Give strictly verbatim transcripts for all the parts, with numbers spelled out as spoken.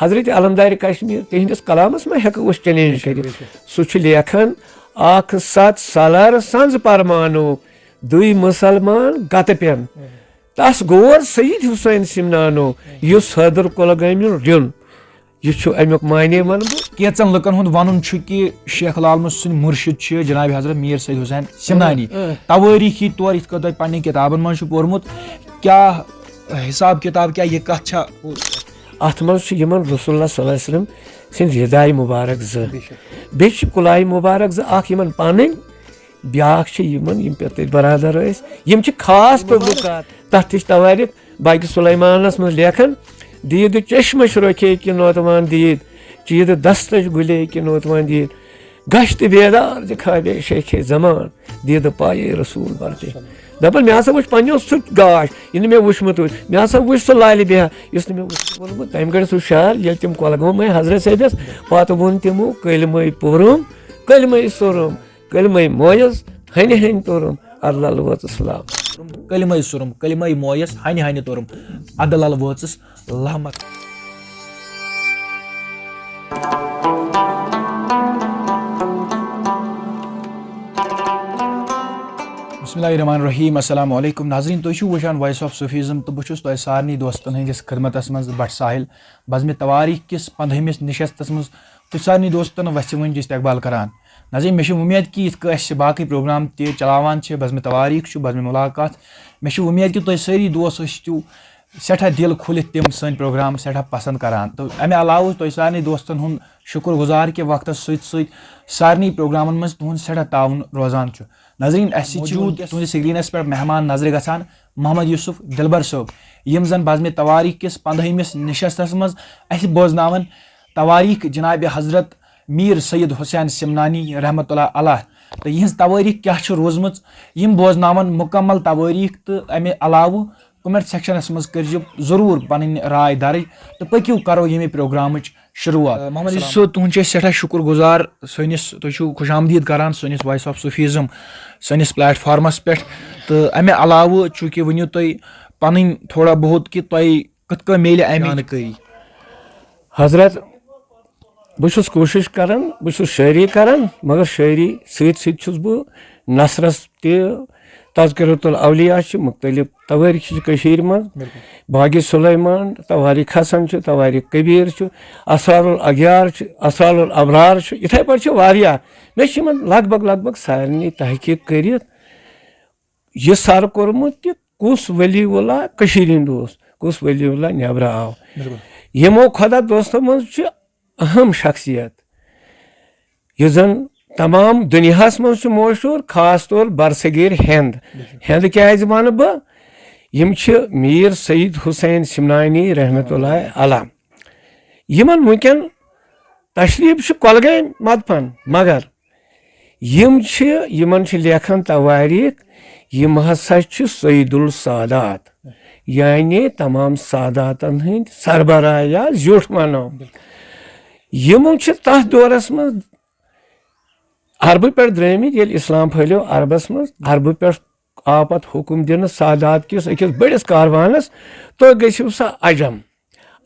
حضرت علمدار کشمیر، تِہنٛدِس کلامس منٛز ہٮ۪کو أسۍ چیلنج کٔرِتھ۔ سُہ چھُ لیکھان، اکھ ست سالار سنٛز پرمانو، دوٚے مسلمان گتہٕ پٮ۪ن۔ تس گور سید حسین سمنانو، یُس حیدر کۄلگامیُن ریُن۔ یہِ چھُ امیُک معنی ونہٕ بہٕ۔ کینٛژن لُکن ہُنٛد ونُن چھُ کہِ شیخ العالمہٕ سٕنٛدۍ مرشد چھِ جناب حضرت میر سید حسین سمنانی۔ اۭں، اۭں۔ توٲریٖخی طور یِتھ کٔنۍ تۄہہِ پننٮ۪ن کِتابن منٛز چھُ پوٚرمُت، کیٛاہ حساب کِتاب، کیٛاہ یہِ کتھ چھا؟ اتھ منٛز چھِ یِمن رسول اللہ صلی اللہ علیہ وسلم سٕنٛدۍ رداے مبارک زٕ۔ بے شک۔ بیٚیہِ چھِ کُلاے مبارک زٕ، اکھ یِمن پنٕنۍ، بیٛاکھ چھِ یِمن، یِم پیٚتٕرۍ برادر ٲسۍ، یِم چھِ خاص تعلقات۔ تتھ تہِ چھِ توٲریٖخ باقی سلیمانس منٛز لیکھان، دید چشمش روکھے کہ نوتوان دید، چید دستش گلے کہ نوتوان دید، گشت بیدار زِ خوابے شیخ زمان، دید پایے رسول برتے۔ دپان، مےٚ ہسا وٕچھ پننیو سُہ گاش، یہِ نہٕ مےٚ وٕچھمُت اوس۔ مےٚ ہسا وٕچھ سُہ لالہِ بیہا، یُس نہٕ مےٚ وٕچھمُت۔ ووٚنمُت تٔمۍ گٔڑۍ سُہ شعر، ییٚلہِ تِم کۄلگومے حضرت سیدس، پتہٕ ووٚن تِمو، کلمے پوٚرُم، کلمے سوٚرُم، کلمے مویز، ہنہِ ہنہِ توٚرُم، ادلل وٲژٕس لام۔ کلمے سوٚرُم، کلمے مویز، ہنہِ ہنہِ توٚرُم، ادلل وٲژٕس لامت۔ بسم اللہ الرحمن الرحیم۔ السلام علیکم ناظرین، تُہۍ چھِو وٕچھان Voice of Sufism تہٕ بہٕ چھُس تۄہہِ سارنٕے دوستن ہٕنٛدِس خدمتس منٛز بٹ ساحل۔ بزمِ توٲریٖخ کِس پنٛدہٲیمِس نشستس منٛز تُہۍ سارنٕے دوستن وژھِ وٲنٛجہِ استقبال کران۔ ناظرین، مےٚ چھِ وۄمید کہِ یِتھ کٔنۍ أسۍ باقٕے پروگرام تہِ چلاوان چھِ، بزمِ توٲریٖخ چھُ، بزمِ ملاقات، مےٚ چھِ وۄمید کہِ تُہۍ سٲری دوس ٲسِو سٮ۪ٹھاہ دِل کھُلِتھ تِم سٲنۍ پروگرام سٮ۪ٹھاہ پسنٛد کران۔ تہٕ امہِ علاوٕ چھُس تۄہہِ سارنٕے دوستن ہُنٛد شُکر گُزار کہِ وقتس سۭتۍ سۭتۍ سارنٕے پروگرامن منٛز تُہُنٛد سٮ۪ٹھاہ تعاوُن روزان چھُ۔ ناظرین، اسہِ سۭتۍ چھِ موجود وٕنکیٚس تُہنٛدِ screenس پٮ۪ٹھ مہمان نظرِ گژھان محمد یوسف دلبر صٲب، یِم زن بزمِ توٲریٖخ کِس پنٛدہٲیمِس نشستس منٛز اسہِ بوزناون توٲریٖخ جناب حضرت میر سید حسین سمنانی رحمتہ اللہ علیہ تہٕ یِہنٛز توٲریٖخ کیٛاہ چھِ روٗزمٕژ۔ یِم بوزناون مکمل توٲریٖخ تہٕ امہِ علاوٕ comment sectionس منٛز کٔرزیو ضروٗر پنٕنۍ راے درٕج تہٕ پٔکِو کرو ییٚمہِ پروگرامٕچ شروٗعات۔ آ، محمد یوسف صٲب، تُہُنٛد چھِ أسۍ سٮ۪ٹھاہ شُکُر گُزار سٲنِس، تُہۍ چھِو خوش آمدید کران سٲنِس Voice of Sufism سٲنِس platformس پٮ۪ٹھ۔ تہٕ امہِ علاوٕ چوٗنٛکہِ ؤنِو تُہۍ پنٕنۍ تھوڑا بہت کہِ تۄہہِ کِتھ کٔنۍ میلہِ امِچ جانکٲری؟ حضرت، بہٕ چھُس کوٗشِش کران، بہٕ چھُس شٲعری کران، مگر شٲعری سۭتۍ سۭتۍ چھُس بہٕ نثرس تہِ، تذکرۃ الاولیاء چھِ، مختلف توٲریٖخ چھِ کٔشیٖرِ منٛز، بلکل۔ باغِ سلیمان، توٲریٖخ حسن چھُ، توٲریٖخ کبیر چھُ، اسرار الاغیار چھُ، اسرار الابرار چھُ، یِتھے پٲٹھۍ چھِ واریاہ۔ مےٚ چھِ یِمن لگ بگ، لگ بگ سارنٕے تحقیٖق کٔرِتھ یہِ سر کوٚرمُت کہِ کُس ولی اللہ کٔشیٖرِ ہُنٛد اوس، کُس ولی اللہ نٮ۪برٕ آو۔ بلکل۔ یِمو خۄدا دوستو منٛز چھِ اہم شخصیت، یُس زن تمام دُنیاہس منٛز چھُ مشہوٗر، خاص طور برصغیر ہند۔ بلکل۔ ہند کیازِ ونہٕ بہٕ؟ یِم چھِ میر سید حسین سمنانی رحمتہ اللہ علیہ۔ یِمن وٕنکٮ۪ن تشریف چھُ کۄلگامۍ مدفن، مگر یِم چھِ، یِمن چھِ لیکھان توٲریٖخ، یِم ہسا چھِ سید السادات، یعنی تمام ساداتن ہٕنٛدۍ سربراہ یا زیُٹھ ونو۔ یِمو چھِ تتھ دورس منٛز عربہٕ پٮ۪ٹھ درٛٲمٕتۍ، ییٚلہِ اسلام پھٔہلیو عربس منٛز، عربہٕ پٮ۪ٹھ آو پتہٕ حُکم دِنہٕ سادات کِس أکِس بٔڑِس کاروانس، تُہۍ گٔژھِو سا عجم۔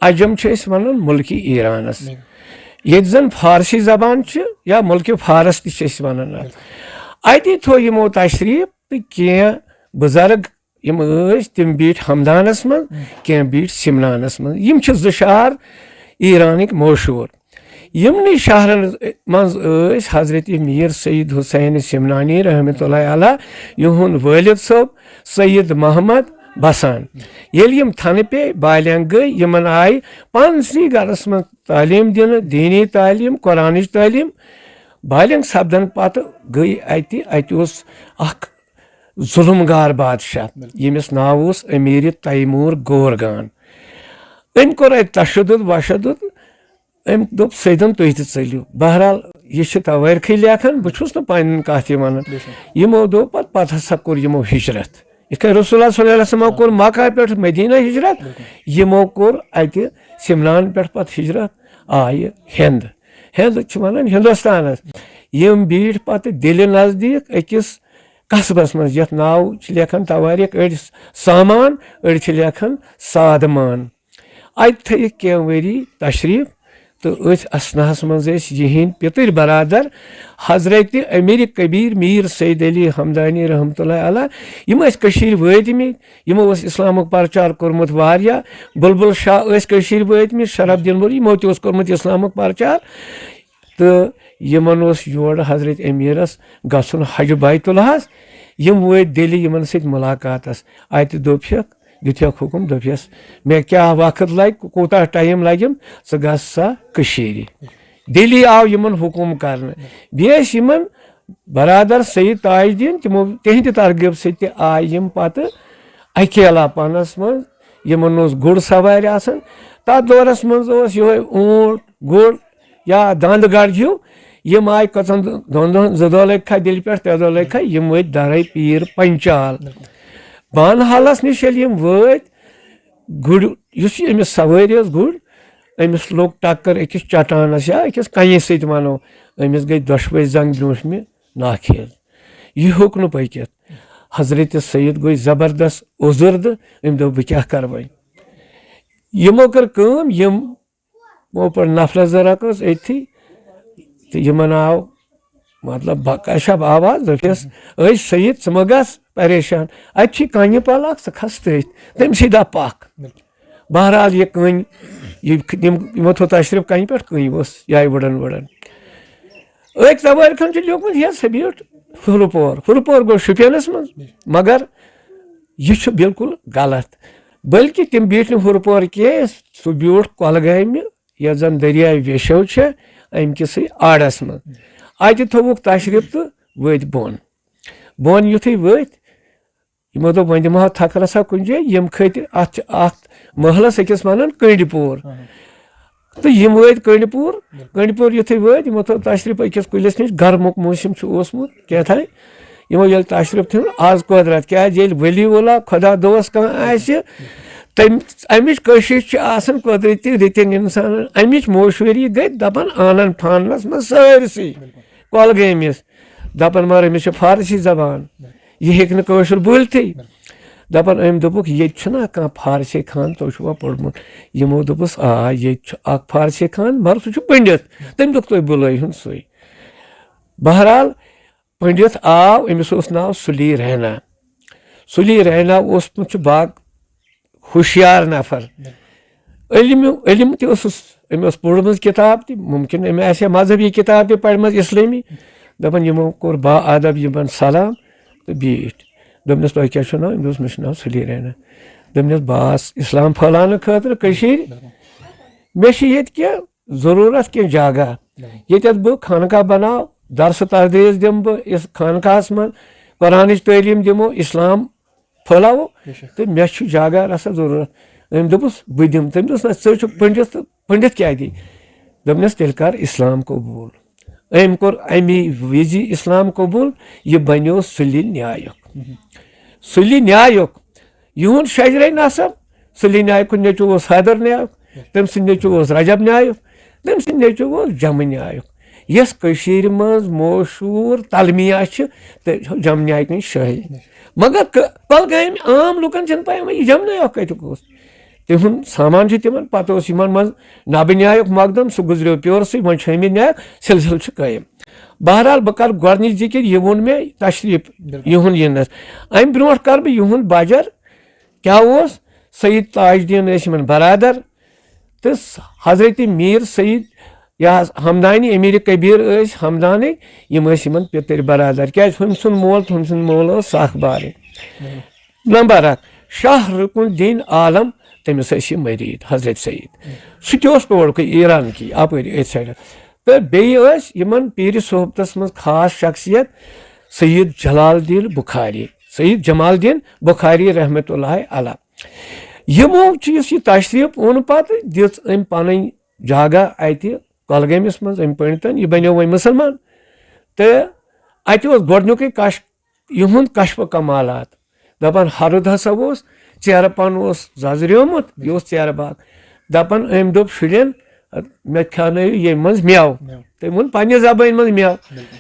عجم چھِ أسۍ ونان مُلکہِ ایرانس، بِلکُل۔ ییٚتہِ زن فارسی زبان چھِ یا مُلکہِ فارس تہِ چھِ أسۍ ونان اتھ۔ بِلکُل۔ اتی تھوٚو یِمو تشریف تہٕ کینٛہہ بُزرگ یِم ٲسۍ، تِم بیٖٹھۍ ہمدانس منٛز، ہم۔ کینٛہہ بیٖٹھۍ سمنانس منٛز۔ یِم چھِ زٕ شہر ایرانٕکۍ مشہوٗر۔ یِمنٕے شہرن منٛز ٲسۍ حضرت میر سید حسین سمنانی رحمتہ اللہ علیہ، یِہُنٛد والد صٲب سید محمد بسان۔ ییٚلہِ یِم تھنہٕ پیٚیہِ، بالینغ گٔے، یِمن آیہِ پنسٕے گرس منٛز تعلیٖم دِنہٕ، دیٖنی تعلیٖم، قرآنٕچ تعلیٖم۔ بالینغ سپدن پتہٕ گٔے اتہِ، اتہِ اوس اکھ ظُلم گار بادشاہ، بِلکُل۔ ییٚمِس ناو اوس امیر تیمور گورگان۔ أمۍ کوٚر اتہِ تشدد وشدد۔ أمۍ دوٚپ، "سیدن، تُہۍ تہِ ژٔلِو۔" بہرحال، یہِ چھِ توٲریٖخٕے لیکھان، بہٕ چھُس نہٕ پنٕنۍ کتھ یہِ ونان۔ بے شک۔ یِمو دوٚپ پتہٕ، پتہٕ ہسا کوٚر یِمو ہجرت۔ یِتھ کٔنۍ رسول اللہ صلی اللہ علیہ وسلمو کوٚر مکہ پٮ۪ٹھ مدینہ ہجرت، بِلکُل۔ یِمو کوٚر اتہِ سمنان پٮ۪ٹھ پتہٕ ہجرت، آیہِ ہند۔ ہند چھِ ونان ہندوستانس۔ یِم بیٖٹھۍ پتہٕ دِلہِ نزدیٖک أکِس قصبس منٛز، یتھ ناو چھِ لیکھان توٲریٖخ، أڑۍ سامان، أڑۍ چھِ لیکھان سادمان۔ اَتہِ تھٲیِکھ کینٛہہ ؤری تشریٖف، تہٕ أتھۍ اثناہَس منٛز ٲسۍ یِہِنٛدۍ پِتٕرۍ برادر حضرت امیر کبیر میر سید علی ہمدانی رحمتہ اللہ علیہ۔ یِم ٲسۍ کٔشیٖرِ وٲتمٕتۍ، یِمو اوس اِسلامُک پرچار کوٚرمُت واریاہ۔ بُلبُل شاہ ٲسۍ کٔشیٖرِ وٲتمٕتۍ، شرف الدین بُلبُل، یِمو تہِ اوس کوٚرمُت اِسلامُک پرچار۔ تہٕ یِمن اوس یورٕ حضرت امیٖرس گژھُن حج بیت اللہس۔ یِم وٲتۍ دِلہِ یِمن سۭتۍ مُلاقاتس۔ اَتہِ دوٚپہکھ، دِتہکھ حُکُم، دوٚپہس، "مےٚ کیٛاہ وقت لگہِ، کوٗتاہ ٹایم لگٮ۪م، ژٕ گژھ سا کٔشیٖرِ۔" دِلی آو یِمن حُکُم کرنہٕ۔ بیٚیہِ ٲسۍ یِمن برادر سید تاج الدین، تِمو، تِہنٛدِ ترغیب سۭتۍ تہِ آے یِم پتہٕ اکیلا پانس منٛز۔ یِمن اوس گُر سوارِ آسان۔ تتھ دورس منٛز اوس یِہوے اوٗنٹ، گُر یا دند گڑ ہیوٗ۔ یِم آے کٔژن دۄن دۄہن، زٕ دۄہ لٔگۍ کھا دِلہِ پٮ۪ٹھ، ترٛےٚ دۄہ لٔگۍ کھا، یِم وٲتۍ درے پیٖر پنچال۔ بانہالس نِش ییٚلہِ یِم وٲتۍ، گُر یُس یہِ أمِس سوٲرۍ ٲس گُر، أمِس لوٚگ ٹکر أکِس چٹانس یا أکِس کنہِ سۭتۍ ونو، أمِس گٔے دۄشوے زنٛگ برٛونٛٹھمہِ ناکھیز۔ یہِ ہیوٚک نہٕ پٔکِتھ۔ حضرت سید گوٚو زبردست اوزُردٕ، أمۍ دوٚپ، "بہٕ کیٛاہ کرٕ وۄنۍ؟" یِمو کٔر کٲم، یِم، یِمو پٔر نفلہ زٕ رکٲژ أتھی، تہٕ یِمن آو، مطلب، بکشف آواز، دوٚپس، "أے سید، ژٕ مہ گژھ پریشان، اتہِ چھِ کنہِ پل اکھ، ژٕ کھس تٔتھۍ، تٔمۍ سٕے دپ پکھ۔" بہرحال، یہِ کٔنۍ، یہِ، یِم، یِمو تھوٚو تشریٖف کنہِ پٮ۪ٹھ، کٔنۍ اوس یِہوٚے وٕڑن وٕڑن۔ أکۍ توٲرِخن چھُ لیوٗکھمُت، ہے، سُہ بیوٗٹھ ہُرٕ پور۔ ہُرٕ پور گوٚو شُپینس منٛز، مگر یہِ چھُ بالکل غلط۔ بلکہِ تِم بیٖٹھۍ نہٕ ہُرٕ پور کینٛہہ، سُہ بیوٗٹھ کۄلگامہِ، یۄس زن دٔریاے ویشو چھےٚ، امہِ کِسٕے آڑس منٛز۔ اتہِ تھوٚوُکھ تشریٖف تہٕ ؤتھۍ بۄن۔ بۄن یُتھُے ؤتھۍ، یِمو دوٚپ، "وۄنۍ دِمہو تھکھ رژھا کُنہِ جایہِ۔" یِم کھٔتۍ، اَتھ چھِ اَتھ محلَس أکِس وَنان کٔنٛڈۍ پوٗر۔ اہن۔ تہٕ یِم وٲتۍ کٔنٛڈۍ پوٗر۔ بِلکُل۔ کٔنٛڈۍ پوٗر یُتھُے وٲتۍ، یِمو تھوٚو تشریٖف أکِس کُلِس نِش، گرمُک موسم چھُ اوسمُت کیٛاہ تام۔ یِمو ییٚلہِ تشریٖف تھٲو، آز قۄدرت کیٛازِ، ییٚلہِ ولی اللہ خۄدا دوست کانٛہہ آسہِ، تٔمۍ، اَمِچ کٔشِش چھِ آسان قۄدرٔتی رٕتٮ۪ن اِنسانَن۔ اَمِچ مشہوٗری گٔے، دَپان، آنَن پھانَس منٛز سٲرسٕے۔ بِلکُل۔ کۄلگٲمِس۔ دَپان، مگر أمِس چھِ فارسی زبان۔ یہِ ہیٚکہِ نہٕ کٲشُر بوٗلتھٕے۔ دَپان، أمۍ دوٚپُکھ، "ییٚتہِ چھُنہ کانٛہہ فارسی خان، تُہۍ چھُوا پوٚرمُت؟" یِمو دوٚپُس، "آ، ییٚتہِ چھُ اَکھ فارسی خان، مگر سُہ چھُ پٔنٛڈِت۔" تٔمۍ دوٚپ، "تُہۍ بُلٲیہُن سُے۔" بہرحال، پٔنٛڈِت آو، أمِس اوس ناو سُلی رینا۔ سُلی رینا اوسمُت چھُ باغ ہُشیار نفر۔ علم، علم تہِ اوسُس، أمۍ ٲس پٔرمٕژ کِتاب تہِ، مُمکِن أمۍ آسہِ ہا مذہبی کِتاب تہِ پَرمٕژ، اِسلٲمی۔ دَپان، یِمو کوٚر با ادب یِمن سلام تہٕ بیٖٹھۍ۔ دوٚپنَس، "تۄہہِ کیٛاہ چھُو ناو؟" أمۍ دوٚپُس، "مےٚ چھُ ناو سُلی رینا۔" دوٚپنَس، "بہٕ آس اِسلام پھٲلاونہٕ خٲطرٕ کٔشیٖرِ۔ مےٚ چھِ ییٚتہِ کینٛہہ ضروٗرت، کینٛہہ جگہ، ییٚتٮ۪تھ بہٕ خانقاہ بناو، درس و تدریس دِمہٕ بہٕ اس خانقاہس منٛز، قرآنٕچ تعلیٖم دِمو، اسلام پھٔلاوو، بے شک۔ تہٕ مےٚ چھُ جگہ رژھا ضروٗرت۔" أمۍ دوٚپُس، "بہٕ دِمہٕ۔" تٔمۍ دوٚپُس، "نہ، ژٕ چھُکھ پٔنٛڈِت تہٕ پٔنٛڈِت کیٛاہ دی؟" دوٚپنَس، "تیٚلہِ کر اسلام قبوٗل۔" أمۍ کوٚر اَمی وِزِ اسلام قبوٗل، یہِ بنیو سُلہِ نیایُک۔ سُلہِ نیایُک، یِہُنٛد شجرے نسب، سُلہِ نیایُک نیٚچوٗ اوس حیدر نیایُک، تٔمۍ سُنٛد نیٚچوٗ اوس رجب نیایُک، تٔمۍ سُنٛد نیٚچوٗ اوس جمہٕ نیایُک۔ یۄس کٔشیٖرِ منٛز مشہوٗر تلمیہ چھِ، تہٕ جمہٕ نیایہِ کِنۍ شٲہی۔ مگر کۄلگامہِ عام لُکن چھَنہٕ پَے، یہِ جمہٕ نیایُک کَتیُک اوس۔ تِہُنٛد سامان چھُ تِمن، پتہٕ اوس یِمن منٛز نبہٕ نیایُک مقدم، سُہ گُزریو پیورسٕے، وۄنۍ چھُ أمِس نیایُک سلسلہٕ چھُ قٲیِم۔ بہرحال، بہٕ کرٕ گۄڈٕنِچ ذِکِر، یہِ ووٚن مےٚ تشریٖف یِہُنٛد یِنس۔ اَمہِ برونٛٹھ کرٕ بہٕ یِہُنٛد بجر کیٛاہ اوس۔ سید تاج الدین ٲسۍ یِمن برادر، تہٕ حضرت میٖر سید یا حض-، ہمدانی، امیر کبیر ٲسۍ ہمدانٕکۍ، یِم ٲسۍ یِمن پِتٕرۍ برادر۔ کیٛازِ؟ ہُمۍ سُنٛد مول تہٕ ہُمۍ سُنٛد مول اوس سکھ بارٕنۍ۔ نمبر اکھ، شاہ رُکُن الدین عالم، تٔمِس ٲسۍ یہِ مٔریٖد، حضرت سید۔ سُہ تہِ اوس تورکُے، ایرانکی، اَپٲرۍ، أتھۍ سایڈٕ۔ تہٕ بیٚیہِ ٲسۍ یِمن پیٖرِ صحبتس منٛز خاص شخصیت سید جلال الدین بخاری، سید جمال الدین بخاری رحمتہ اللہ علیہ۔ یِمو چھُ یُس یہِ تشریٖف اوٚن پتہٕ، دِژ أمۍ پنٕنۍ جاگہ اَتہِ کۄلگٲمِس منٛز أمۍ پٔنڈتن، یہِ بنیو وۄنۍ مُسلمان۔ تہٕ اَتہِ اوس گۄڈٕنیُکُے کش-، یِہُنٛد کشف کمالات۔ دَپان، ہرُد ہسا اوس، ژیرٕ پَن اوس زَزریومُت، یہِ اوس ژیرٕ باغ۔ دَپان، أمۍ دوٚپ شُرٮ۪ن، "مےٚ کھیٛاونٲیِو ییٚمہِ منٛز مٮ۪وٕ۔" مٮ۪وٕ۔ تٔمۍ ووٚن پنٛنہِ زبٲنۍ منٛز مٮ۪وٕ۔ بِلکُل۔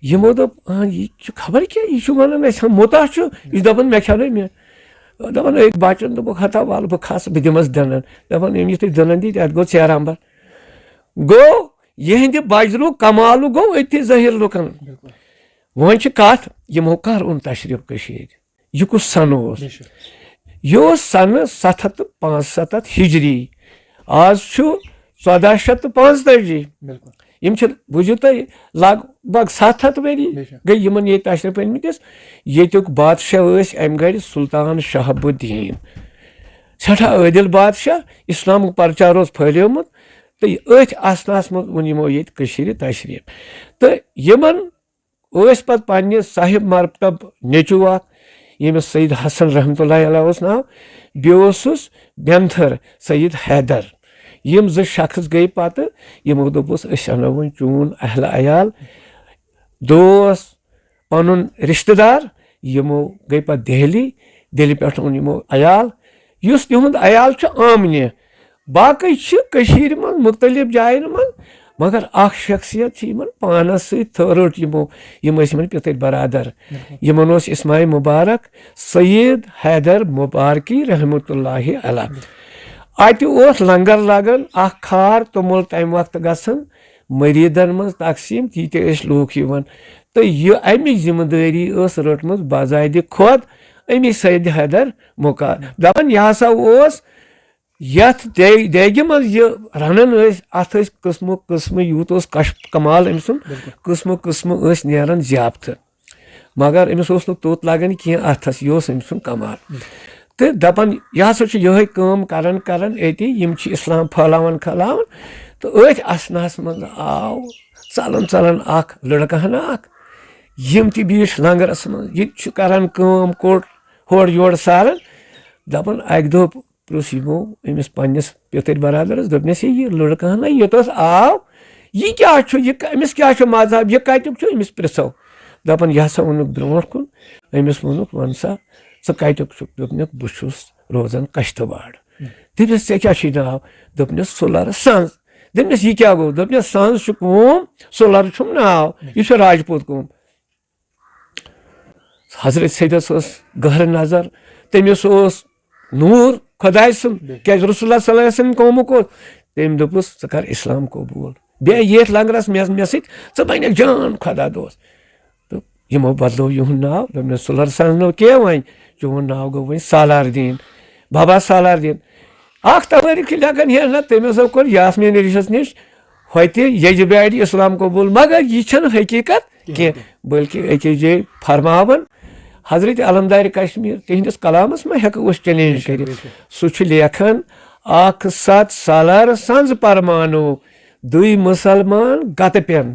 یِمو دوٚپ، "آ، یہِ چھُ خبر کیٛاہ، یہِ چھُ وَنان اَسہِ ہا مُتاہ چھُ، یہِ چھُ دَپان مےٚ کھیٛاونٲیِو مٮ۪وٕ۔" دَپان أکۍ بَچَن دوٚپُکھ، "ہتا وَلہٕ بہٕ کھَسہٕ، بہٕ دِمَس دٕنَن۔" دَپان أمۍ یُتھُے دٕنَن دِتۍ، اَتھ گوٚو ژیرٕ اَمبَر۔ گوٚو یِہِنٛدِ بَجرُک کمالُک گوٚو أتھی ظٲہِر لُکَن۔ وۄنۍ چھِ کَتھ، یِمو کَر اوٚن تشریٖف کٔشیٖرِ؟ یہِ کُس سَنہٕ اوس؟ بے شک۔ یہِ اوس سَنہٕ ستھ ہَتھ تہٕ پانٛژھ سَتَتھ ہِجری۔ آز چھُ ژۄداہ شیٚتھ تہٕ پانٛژتٲجی۔ بِلکُل۔ یِم چھِ، بوٗزِو تُہۍ، لگ بگ ستھ ہَتھ ؤری بے شک۔ گٔے یِمَن ییٚتہِ تشریٖف أنمٕتِس۔ ییٚتیُک بادشاہ ٲسۍ اَمہِ گرِ سُلطان شہاب الدیٖن۔ سٮ۪ٹھاہ عٲدِل بادشاہ، اِسلامُک پرچار اوس پھٲلیومُت۔ تہٕ أتھۍ اثناہَس منٛز اوٚن یِمو ییٚتہِ کٔشیٖرِ تشریٖف۔ تہٕ یِمَن ٲسۍ پَتہٕ پنٛنہِ صاحب مرتب نیٚچوٗ اَکھ، ییٚمِس سید حسن رحمتہ اللہ علیہ اوس ناو، بیٚیہِ اوسُس بٮ۪نتھٕر سید حیدر۔ یِم زٕ شخص گٔے پَتہٕ، یِمو دوٚپُس، "أسۍ اَنو وۄنۍ چون اہل عیال، دوس، پَنُن رِشتہٕ دار۔" یِمو گٔے پَتہٕ دہلی، دِلہِ پٮ۪ٹھ اوٚن یِمو عیال۔ یُس تِہُنٛد عیال چھُ آمنہِ، باقٕے چھِ کٔشیٖرِ منٛز مُختٔلِف جایَن منٛز، مگر اَکھ شخصیت چھِ یِمَن پانَس سۭتۍ تھٲ-، رٔٹ یِمو، یِم ٲسۍ یِمَن پِتٕرۍ برادر۔ یِمَن اوس اسمِ مبارک سید حیدر مبارکی رحمتہ اللہ علیہ۔ اَتہِ اوس لنگر لگان، اَکھ کھار توٚمُل تَمہِ وقتہٕ گژھان مریٖدَن منٛز تقسیٖم، تیٖتیٛاہ ٲسۍ لوٗکھ یِوان۔ تہٕ یہِ اَمِچ ذمہٕ دٲری ٲس رٔٹمٕژ بذاتِ خۄد أمی سید حیدر مُکار۔ دَپان یہِ ہسا اوس یَتھ دے-، دیگہِ منٛز یہِ رَنان ٲسۍ، اَتھ ٲسۍ قٕسمہٕ قٕسمہٕ، یوٗت اوس کش-، کمال أمۍ سُنٛد، بِلکُل۔ قٕسمہٕ قٕسمہٕ ٲسۍ نیران ضیافتہٕ۔ مگر أمِس اوس نہٕ توٚت لگان کینٛہہ اَتھَس، یہِ اوس أمۍ سُنٛد کمال۔ تہٕ دَپان، یہِ ہسا چھُ یِہوٚے کٲم کران کران أتی، یِم چھِ اِسلام پھٲلاوان کھلاوان۔ تہٕ أتھۍ اثناہَس منٛز آو ژَلان ژَلان اَکھ لٔڑکہٕ ہنا اَکھ، یِم تہِ بیٖٹھۍ لنگرَس منٛز، یہِ تہِ چھُ کران کٲم، کوٚٹ ہورٕ یورٕ ساران۔ دَپان، اَکہِ دۄہ پرُژھ یِمو أمِس پنٛنِس پِتٕرۍ برادرَس، دوٚپنَس، "ہے، یہِ لٔڑکہٕ ہنا یوٚتَس آو، یہِ کیٛاہ چھُ؟ یہِ کَ-، أمِس کیٛاہ چھُ مذہب؟ یہِ کَتیُک چھُ؟ أمِس پِرٛژھو۔" دَپان، یہِ ہسا اوٚنُکھ برٛونٛٹھ کُن، أمِس ووٚنُکھ، "وَن سا، ژٕ کَتیُک چھُکھ؟" دوٚپنَکھ، "بہٕ چھُس روزان کَشتٕواڑ۔" دوٚپنَس، "ژےٚ کیٛاہ چھُے ناو؟" دوٚپنَس، "سُلَر سَنٛز۔" دوٚپنَس، "یہِ کیٛاہ گوٚو؟" دوٚپنَس، "سَنٛز چھُ قوم، سُلَر چھُم ناو، یہِ چھُ راجپوٗت قوم۔" حضرت سیدس ٲس گہرٕ نظر، تٔمِس اوس نوٗر خۄداے سُنٛد، بِلکُل۔ کیٛازِ رسول اللہ صلی اللہ علیہ وسلم قومُک اوس۔ تٔمۍ دوٚپُس، "ژٕ کر اسلام قبوٗل، بیٚیہِ ییٚتھۍ لنگرس مےٚ، مےٚ سۭتۍ، ژٕ بنکھ جان خۄدا دوست۔" تہٕ یِمو بدلو یِہُنٛد ناو، دوٚپنَس، "سُلر سنٛز نہٕ کینٛہہ وۄنۍ، چون ناو گوٚو وۄنۍ سالار دیٖن، بابا سالار دیٖن۔" اکھ توٲریٖخ چھِ لیکھان، ہے نہ، تٔمۍ ہسا کوٚر یاسمیٖن ریٖشس نِش ہوٚتہِ یجہِ بیارِ اسلام قبوٗل، مگر یہِ چھَنہٕ حقیٖقت کینٛہہ، بلکہِ أکِس جایہِ فرماوان حضرت علمدار کشمیر، تِہنٛدِس کلامس ما ہٮ۪کو أسۍ چیلنج کٔرِتھ؟ سُہ چھُ لیکھان، "اکھ ستھ سالار سنٛز پرمانو، دُے مسلمان گتہٕ پٮ۪ن۔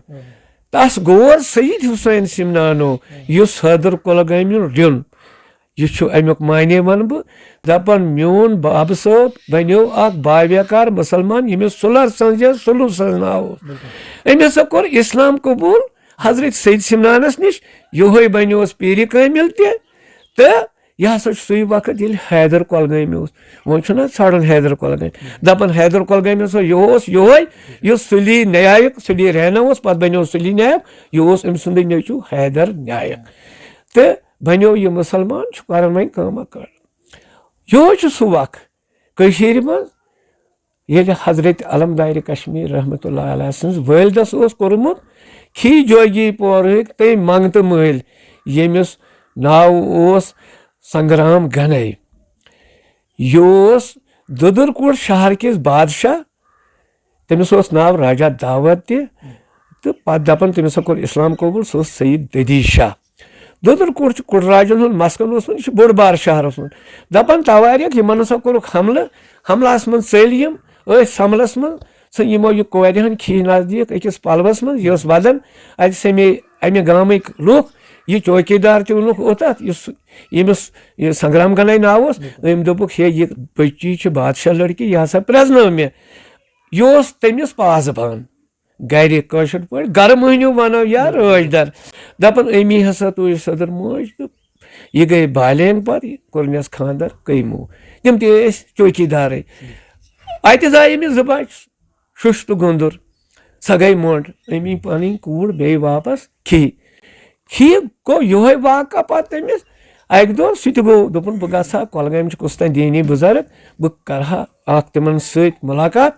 تس گور سید حسین سمنانو، یُس حٲدر کۄلگامیُن ریُن۔" یہِ چھُ اَمیُک معنی وَنہٕ بہٕ، دَپان، "میون بابہٕ صٲب بَنیو اَکھ باویکار مُسلمان، ییٚمِس سُلر سَنٛز یا سُلو سَنٛز ناو اوس۔ أمۍ ہسا کوٚر اِسلام قبوٗل حضرت سید سمنانَس نِش۔ یِہوٚے بَنیوس پیٖرِ کٲمِل تہِ۔ تہٕ یہِ ہسا چھُ سُے وقت، ییٚلہِ حیدر کۄلگٲمۍ اوس۔" وۄنۍ چھُنہ ژھانٛڈُن حیدر کۄلگٲمۍ۔ دَپان، حیدر کۄلگٲمۍ ہسا یہِ اوس یِہوٚے، یُس سُلی نیایک، سُلی رہنا اوس، پَتہٕ بَنیو سُلی نایک۔ یہِ اوس أمۍ سُنٛدٕے نیٚچوٗ حیدر نایک۔ تہٕ بنیو یہِ مُسلمان، چھُ کران وۄنۍ کٲمہ کٲم۔ یِہوٚے چھُ سُہ وق کٔشیٖرِ منٛز، ییٚلہِ حضرت علمدارِ کشمیٖر رحمتہ اللہ علیہ سٕنٛز والدس اوس کوٚرمُت کھی جوگی پورٕکۍ تٔمۍ منٛگتہٕ مٲلۍ، ییٚمِس ناو اوس سنگرام گنے۔ یہِ اوس دُدُرکوٹ شہر کِس بادشاہ، تٔمِس اوس ناو راجا داوت تہِ، تہٕ پتہٕ دپان تٔمِس ہا کوٚر اسلام قبول، سُہ اوس سید ددی شاہ۔ دُدُرکوٹ چھُ کُڑراجن ہُنٛد مسکن اوسمُت، یہِ چھُ بوٚڑ بار شہر اوسمُت۔ دپان تواریخ، یِمن ہسا کوٚرُکھ حملہٕ، حملس منٛز ژٔلۍ یِم، أتھۍ حملس منٛز ژھٕنۍ یِمو یہِ کورِ ہن کھیٖج نزدیٖک أکِس پلوس منٛز، یہِ ٲس ودان، اتہِ سمے امہِ گامٕکۍ لُکھ، یہِ چوکیدار تہِ اوٚنُکھ اوٚتتھ، یُس ییٚمِس یہِ سنگرام گناے ناو اوس، أمۍ دوٚپُکھ، "ہے، یہِ بٔچی چھِ بادشاہ لڑکی، یہِ ہسا پرٛزنٲو مےٚ۔" یہِ اوس تٔمِس پاسبان۔ گرِ کٲشِر پٲٹھۍ گرٕ مٔہنیوٗ وَنو یا رٲچھ در۔ دَپان، أمی ہسا تُج سٔدٕر موج تہٕ یہِ گٔے بالینغ پَتہٕ، یہِ کوٚرنَس خانٛدر کٔیمو۔ تِم تہِ ٲسۍ چوکی دارٕے۔ اَتہِ زایہِ أمِس زٕ بَچہٕ، شُش تہٕ گۄندُر۔ سۄ گٔے مۄنٛڈ۔ أمی پَنٕنۍ کوٗر بیٚیہِ واپَس کھیہِ۔ کھیہِ گوٚو یِہوٚے واقعہ پَتہٕ تٔمِس۔ اکہِ دۄہ سُہ تہِ گوٚو، دوٚپُن، بہٕ گژھٕ ہا کۄلگامہِ، چھِ کُستام دیٖنی بُزرگ، بہٕ کرٕ ہا اکھ تِمن سۭتۍ مُلاقات۔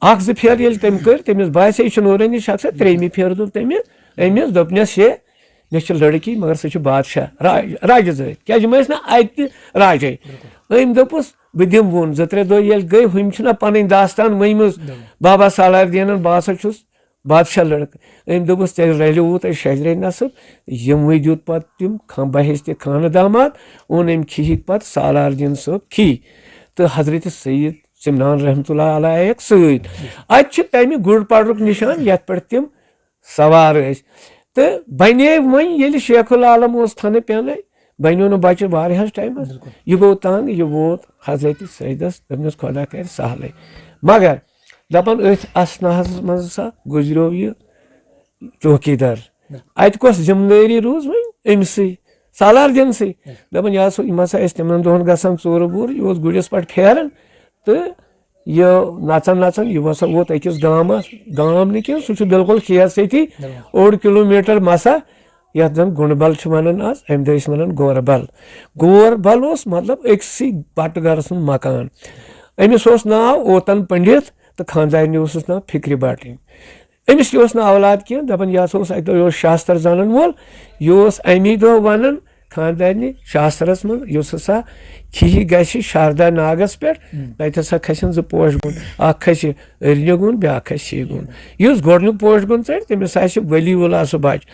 اکھ زٕ پھیرٕ ییٚلہِ تٔمۍ کٔر، تٔمِس باسے، یہِ چھُ نوٗرٲنی شخص۔ ترٛیٚیمہِ پھیرٕ دوٚپ تٔمۍ أمِس، دوٚپنس، ہے، مےٚ چھِ لڑکی، مگر سُہ چھُ بادشاہ راج، راجہِ زٲدۍ، کیازِ یِم ٲسۍ نہ اتہِ تہِ راجے۔ أمۍ دوٚپُس، بہٕ دِمہٕ وُن، زٕ ترٛےٚ دۄہ ییٚلہِ گٔے، ہُمۍ چھِنہ پنٕنۍ داستان ؤنمٕژ، بابا سالار دیٖنن، بہٕ ہسا چھُس بادشاہ لڑکہٕ۔ أمۍ دوٚپُس، تیٚلہِ رلیووُ تۄہہِ شجرے نصب۔ یِموٕے دیُت پتہٕ تِم خان، بہشتِ خانہٕ داماد، اوٚن أمۍ کھیہِکۍ پتہٕ سالار دیٖن صٲب کھی تہٕ حضرت سید سمنان رحمتہ اللہ علیہ آیکھ سۭتۍ۔ اتہِ چھُ تمہِ گُڈ پڑرُک نشان، یتھ پٮ۪ٹھ تِم سوار ٲسۍ۔ تہٕ بنے وۄنۍ، ییٚلہِ شیخ العالم اوس تھنہٕ پینَے، بنیو نہٕ بچہِ واریاہس ٹایمس۔ بِلکُل۔ یہِ گوٚو تنگ، یہِ ووت حضرت سیدس، دوٚپنس، خۄدا کرِ سہلٕے۔ مگر دپان، أتھۍ اثناہس منٛز ہسا گُزریو یہِ چوکیدار۔ بِلکُل۔ اتہِ کۄس ذمہٕ دٲری روٗز وۄنۍ أمسٕے، سالار دیٖنسٕے۔ بِلکُل۔ دپان، یہِ ہسا، یِم ہسا ٲسۍ تِمن دۄہن گژھان ژوٗرٕ ووٗرٕ، یہِ اوس گُرِس پٮ۪ٹھ پھیران تہٕ یہِ نژان نژان، یہِ ہسا ووت أکِس گامس، گام نہٕ کینٛہہ، سُہ چھُ بالکل کھیت سۭتی۔ بِلکُل۔ اوٚڑ کِلوٗ میٖٹر مسا، یتھ زن گُنڈبل چھِ ونان آز، امہِ دۄہ ٲسۍ ونان گوربل۔ گوربل اوس مطلب أکسٕے بٹہٕ گرٕ سُنٛد مکان۔ أمِس اوس ناو اوتن پنڈت تہٕ خانٛدارنہِ اوسُس ناو فکرِ بٹٕنۍ۔ أمِس تہِ اوس نہٕ اولاد کینٛہہ، دپان، یہِ ہسا اوس اکہِ دۄہ، یہِ اوس شاستر زانن وول، یہِ اوس امی دۄہ ونان خانٛدارنہِ شاسترس منٛز، یُس ہسا کھیہِ گژھِ شاردا ناگس پٮ۪ٹھ، ہم۔ تتہِ ہسا کھسن زٕ پوشہٕ گُن، اکھ کھسہِ أرنہِ گُن، بیاکھ کھسہِ شیٚیہِ گُن۔ یُس گۄڈنیُک پوشہٕ گُن ژٔٹۍ، تٔمِس آسہِ ولی اللہ سُہ بچہِ۔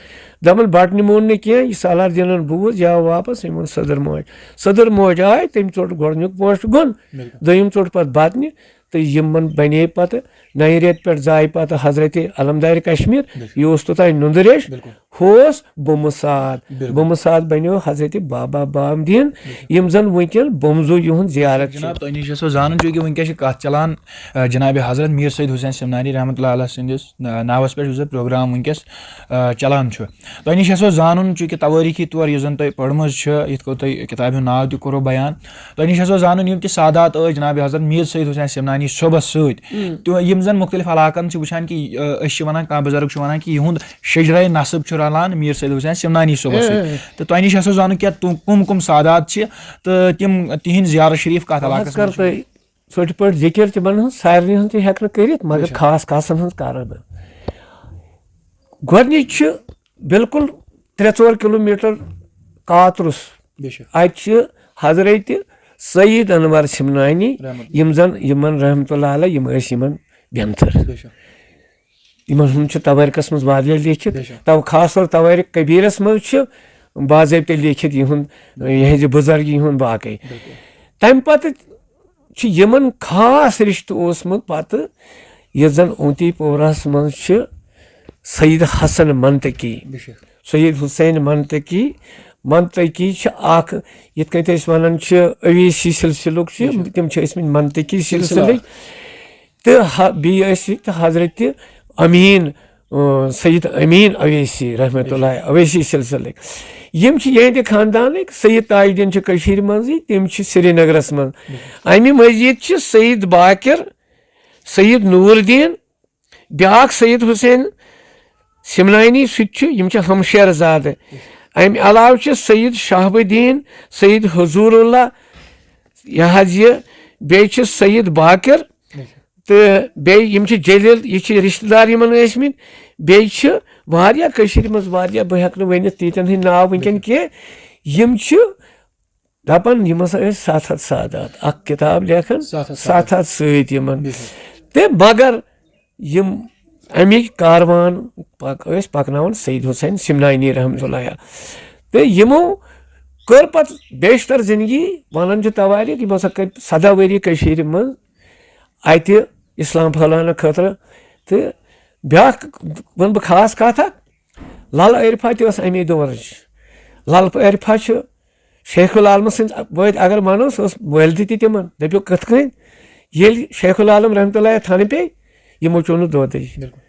دپان، بٹنہِ مون نہٕ کینٛہہ، یہِ سالار دیٖنن بوٗز، یہِ آو واپس، أمۍ ووٚن سٔدٕر موج۔ سٔدٕر موج آے، تٔمۍ ژوٚٹ گۄڈنیُک پوشہٕ گُن، بِلکُل۔ دوٚیِم ژوٚٹ پتہٕ بطنہِ، تہٕ یِمن بنے پتہٕ نَیہِ رٮ۪تہٕ پٮ۪ٹھ زاے پتہٕ حضرت علمدار کشمیر، بِلکُل۔ یہِ اوس توٚتام نُندٕ ریش، بِلکُل۔ ہُہ اوس بُمہٕ ساد۔ بِلکُل۔ بُمہٕ ساد بنیو حضرت بابا بام دیٖن، بِلکُل۔ یِم زن وٕنکیٚن بُمزو یِہُنٛد زیارت چھِ۔ جناب، تۄہہِ نِش یژھو زانُن، چوٗنٛکہِ وٕنکیٚس چھِ کتھ چلان، آ، جناب حضرت میر سید حسین سمنانی رحمتہ اللہ علیہ سٕنٛدِس، آ، ناوس پٮ۪ٹھ یُس زن پروگرام وٕنکیٚس، آ، چلان چھُ۔ تۄہہِ نِش یژھو زانُن، چوٗنٛکہِ توٲریٖخی طور یُس زن تۄہہِ پٔرمٕژ چھِ، یِتھ کٔنۍ تۄہہِ کِتابہِ ہُنٛد ناو تہِ کوٚروٕ بیان، تۄہہِ نِش ہسا زانُن، یِم تہِ سادات ٲسۍ جناب حضرت میر سید حسین سمنانی صٲبس سۭتۍ، تہٕ یِم زن مُختٔلِف علاقن چھِ وٕچھان کہِ، آ، أسۍ چھِ ونان، کانٛہہ بُزرگ چھُ ونان کہِ یِہُند شجرے نسب چھُ رلان میر سید حسین سمنانی صٲبس سۭتۍ۔ تہٕ تۄہہِ نِش ہسا زانُن کیٛاہ تِم کٕم کٕم سادات چھِ تہٕ تِم تِہنٛدۍ زیارت شریف کتھ بہٕ حظ علاقس کرٕ منٛز چھِ؟ تۄہہِ ژھۄٹہِ پٲٹھۍ ذِکِر تِمن ہٕنٛز، سارنٕے ہٕنٛز تہِ ہٮ۪کہٕ نہٕ کٔرِتھ، مگر اچھا۔ خاص خاصن ہٕنٛز کرٕ بہٕ۔ گۄڈٕنِچ چھِ بالکل ترٛےٚ ژور کلوٗمیٖٹر کاترُس۔ بے شک۔ اتہِ چھِ حضرت سید انور سمنانی، رحمت۔ یِم زن یِمن رحمت اللہ علیہ، یِم ٲسۍ یِمن بیٚنتھٕر۔ بے شک۔ یِمن ہُنٛد چھُ توٲریٖخس منٛز واریاہ لیکھِتھ۔ بے شک۔ تو خاص طور توٲریٖخ کبیرس منٛز چھِ باضٲبطہٕ لیکھِتھ یِہُنٛد، یِہٕنٛزِ بُزرگی ہُنٛد باقٕے۔ بِلکُل۔ تمہِ پتہٕ چھُ یِمن خاص رشتہٕ اوسمُت پتہٕ، یُس زن اونتی پورہس منٛز چھِ سید حسن منطقی۔ بے شک۔ سید حسین منطقی، منطقی چھِ اکھ، یِتھ کٔنۍ أسۍ ونان چھِ اویسی سلسلُک چھِ، بے شک۔ تِم چھِ ٲسمٕتۍ منطقی سلسلہٕ۔ سلسلٕکۍ۔ تہٕ ح-، بیٚیہِ ٲسۍ ییٚتہِ حضرت امین، اۭں، سید امین اویسی رحمت اللہ اویسی سلسلٕکۍ۔ یِم چھِ یِہنٛدِ خاندانٕکۍ۔ سید تاج الدین چھِ کٔشیٖرِ منٛزٕے، تِم چھِ سرینگرس منٛز۔ امہِ مٔزیٖد چھِ سید باقر، سید نور الدین، بیٛاکھ سید حسین سمنانی، سُہ تہِ چھُ، یِم چھِ ہمشیر زادٕ۔ امہِ علاوٕ چھِ سید شہاب الدین، سید حضور اللہ، یہِ حظ یہِ، بیٚیہِ چھِ سید باقر، تہٕ بیٚیہِ یِم چھِ جلیل، یہِ چھِ رشتہٕ دار یِمن ٲسۍ مٕتۍ۔ بیٚیہِ چھِ واریاہ کٔشیٖرِ منٛز واریاہ، بہٕ ہٮ۪کہٕ نہٕ ؤنِتھ تیٖتٮ۪ن ہٕنٛدۍ ناو وٕنکٮ۪ن کینٛہہ۔ یِم چھِ دپان، یِم ہسا ٲسۍ ستھ ہتھ سادات، اکھ کِتاب لیکھان، ستھ ہتھ سادات۔ ستھ ہتھ سۭتۍ یِمن۔ بِلکُل۔ تہٕ مگر یِم اَمِکۍ کاروان پک-، ٲسۍ پکناوان سید حسین سمنانی رحمتہ اللہ علیہ۔ تہٕ یِمو کٔر پتہٕ بیشتر زندگی، ونان چھِ توٲریٖخ، یِمو ہسا کٔرۍ سداہ ؤری کٔشیٖرِ منٛز اتہِ اسلام پھٔہلاونہٕ خٲطرٕ۔ تہٕ بیٛاکھ وَنہٕ بہٕ خاص کتھ اکھ، لل عارفہ تہِ ٲس اَمے دورٕچ۔ لل عارفہ چھُ شیخ العالمہٕ سٕنٛدۍ پٲٹھۍ اگر وَنو، سُہ اوس والدٕ تہِ تِمن۔ دٔپِو کِتھ کٔنۍ؟ ییٚلہِ شیخ العالم رحمتہ اللہ تھنہٕ پیٚیہِ، یِمو چوٚو نہٕ دۄدٕے۔ بِلکُل۔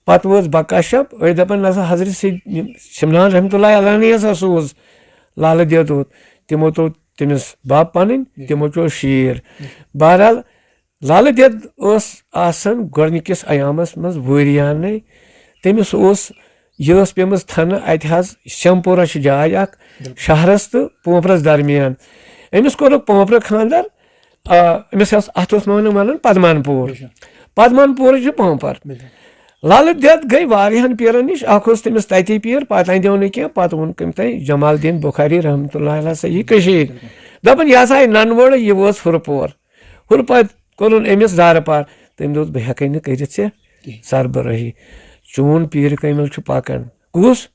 پتہٕ وٲژ بکا شب، أسۍ دَپان، نہ سا حضرت سید سمنان رحمتہ اللہ علیہ ہسا سوٗز لالہٕ دیوتوت۔ تِمو ترٛوو تٔمِس بب پنٕنۍ، بِلکُل۔ تِمو چوٚو شیٖر۔ بِلکُل۔ بہرحال، لالہٕ دٮ۪د ٲس آسان گۄڈٕنِکِس ایامس منٛز وٲریانٕے۔ تٔمِس اوس یہِ ٲس پیٚمٕژ تھنہٕ اَتہِ حظ، شمپورہ چھِ جاے اَکھ، شہرس تہٕ پونپرس درمیان۔ أمِس کوٚرُکھ پونپرٕ خانٛدر، آ، أمِس ٲس، اَتھ اوس وَنان، وَنان پدمان پوٗر۔ پدمان پوٗرٕچ چھِ پونپر۔ للہٕ دٮ۪د گٔے واریاہن پیٖرن نِش، اکھ اوس تٔمِس تَتی پیٖر، پتہٕ اَندیو نہٕ کینٛہہ، پتہٕ ووٚن کٔمۍ تانۍ جمال الدین بخاری رحمتہ اللہ علیہ سا یہِ کٔشیٖرِ۔ دَپان، یہِ ہسا آیہِ ننہٕ وٲرٕ، یہِ ووت ہُرٕ پور۔ ہُرٕ پتہٕ کوٚرُن أمِس زارٕ پار۔ تٔمۍ دوٚپ، بہٕ ہٮ۪کَے نہٕ کٔرِتھ ژےٚ سربرٲہی۔ چون پیٖر کٲمِل چھُ پکان۔ کُس؟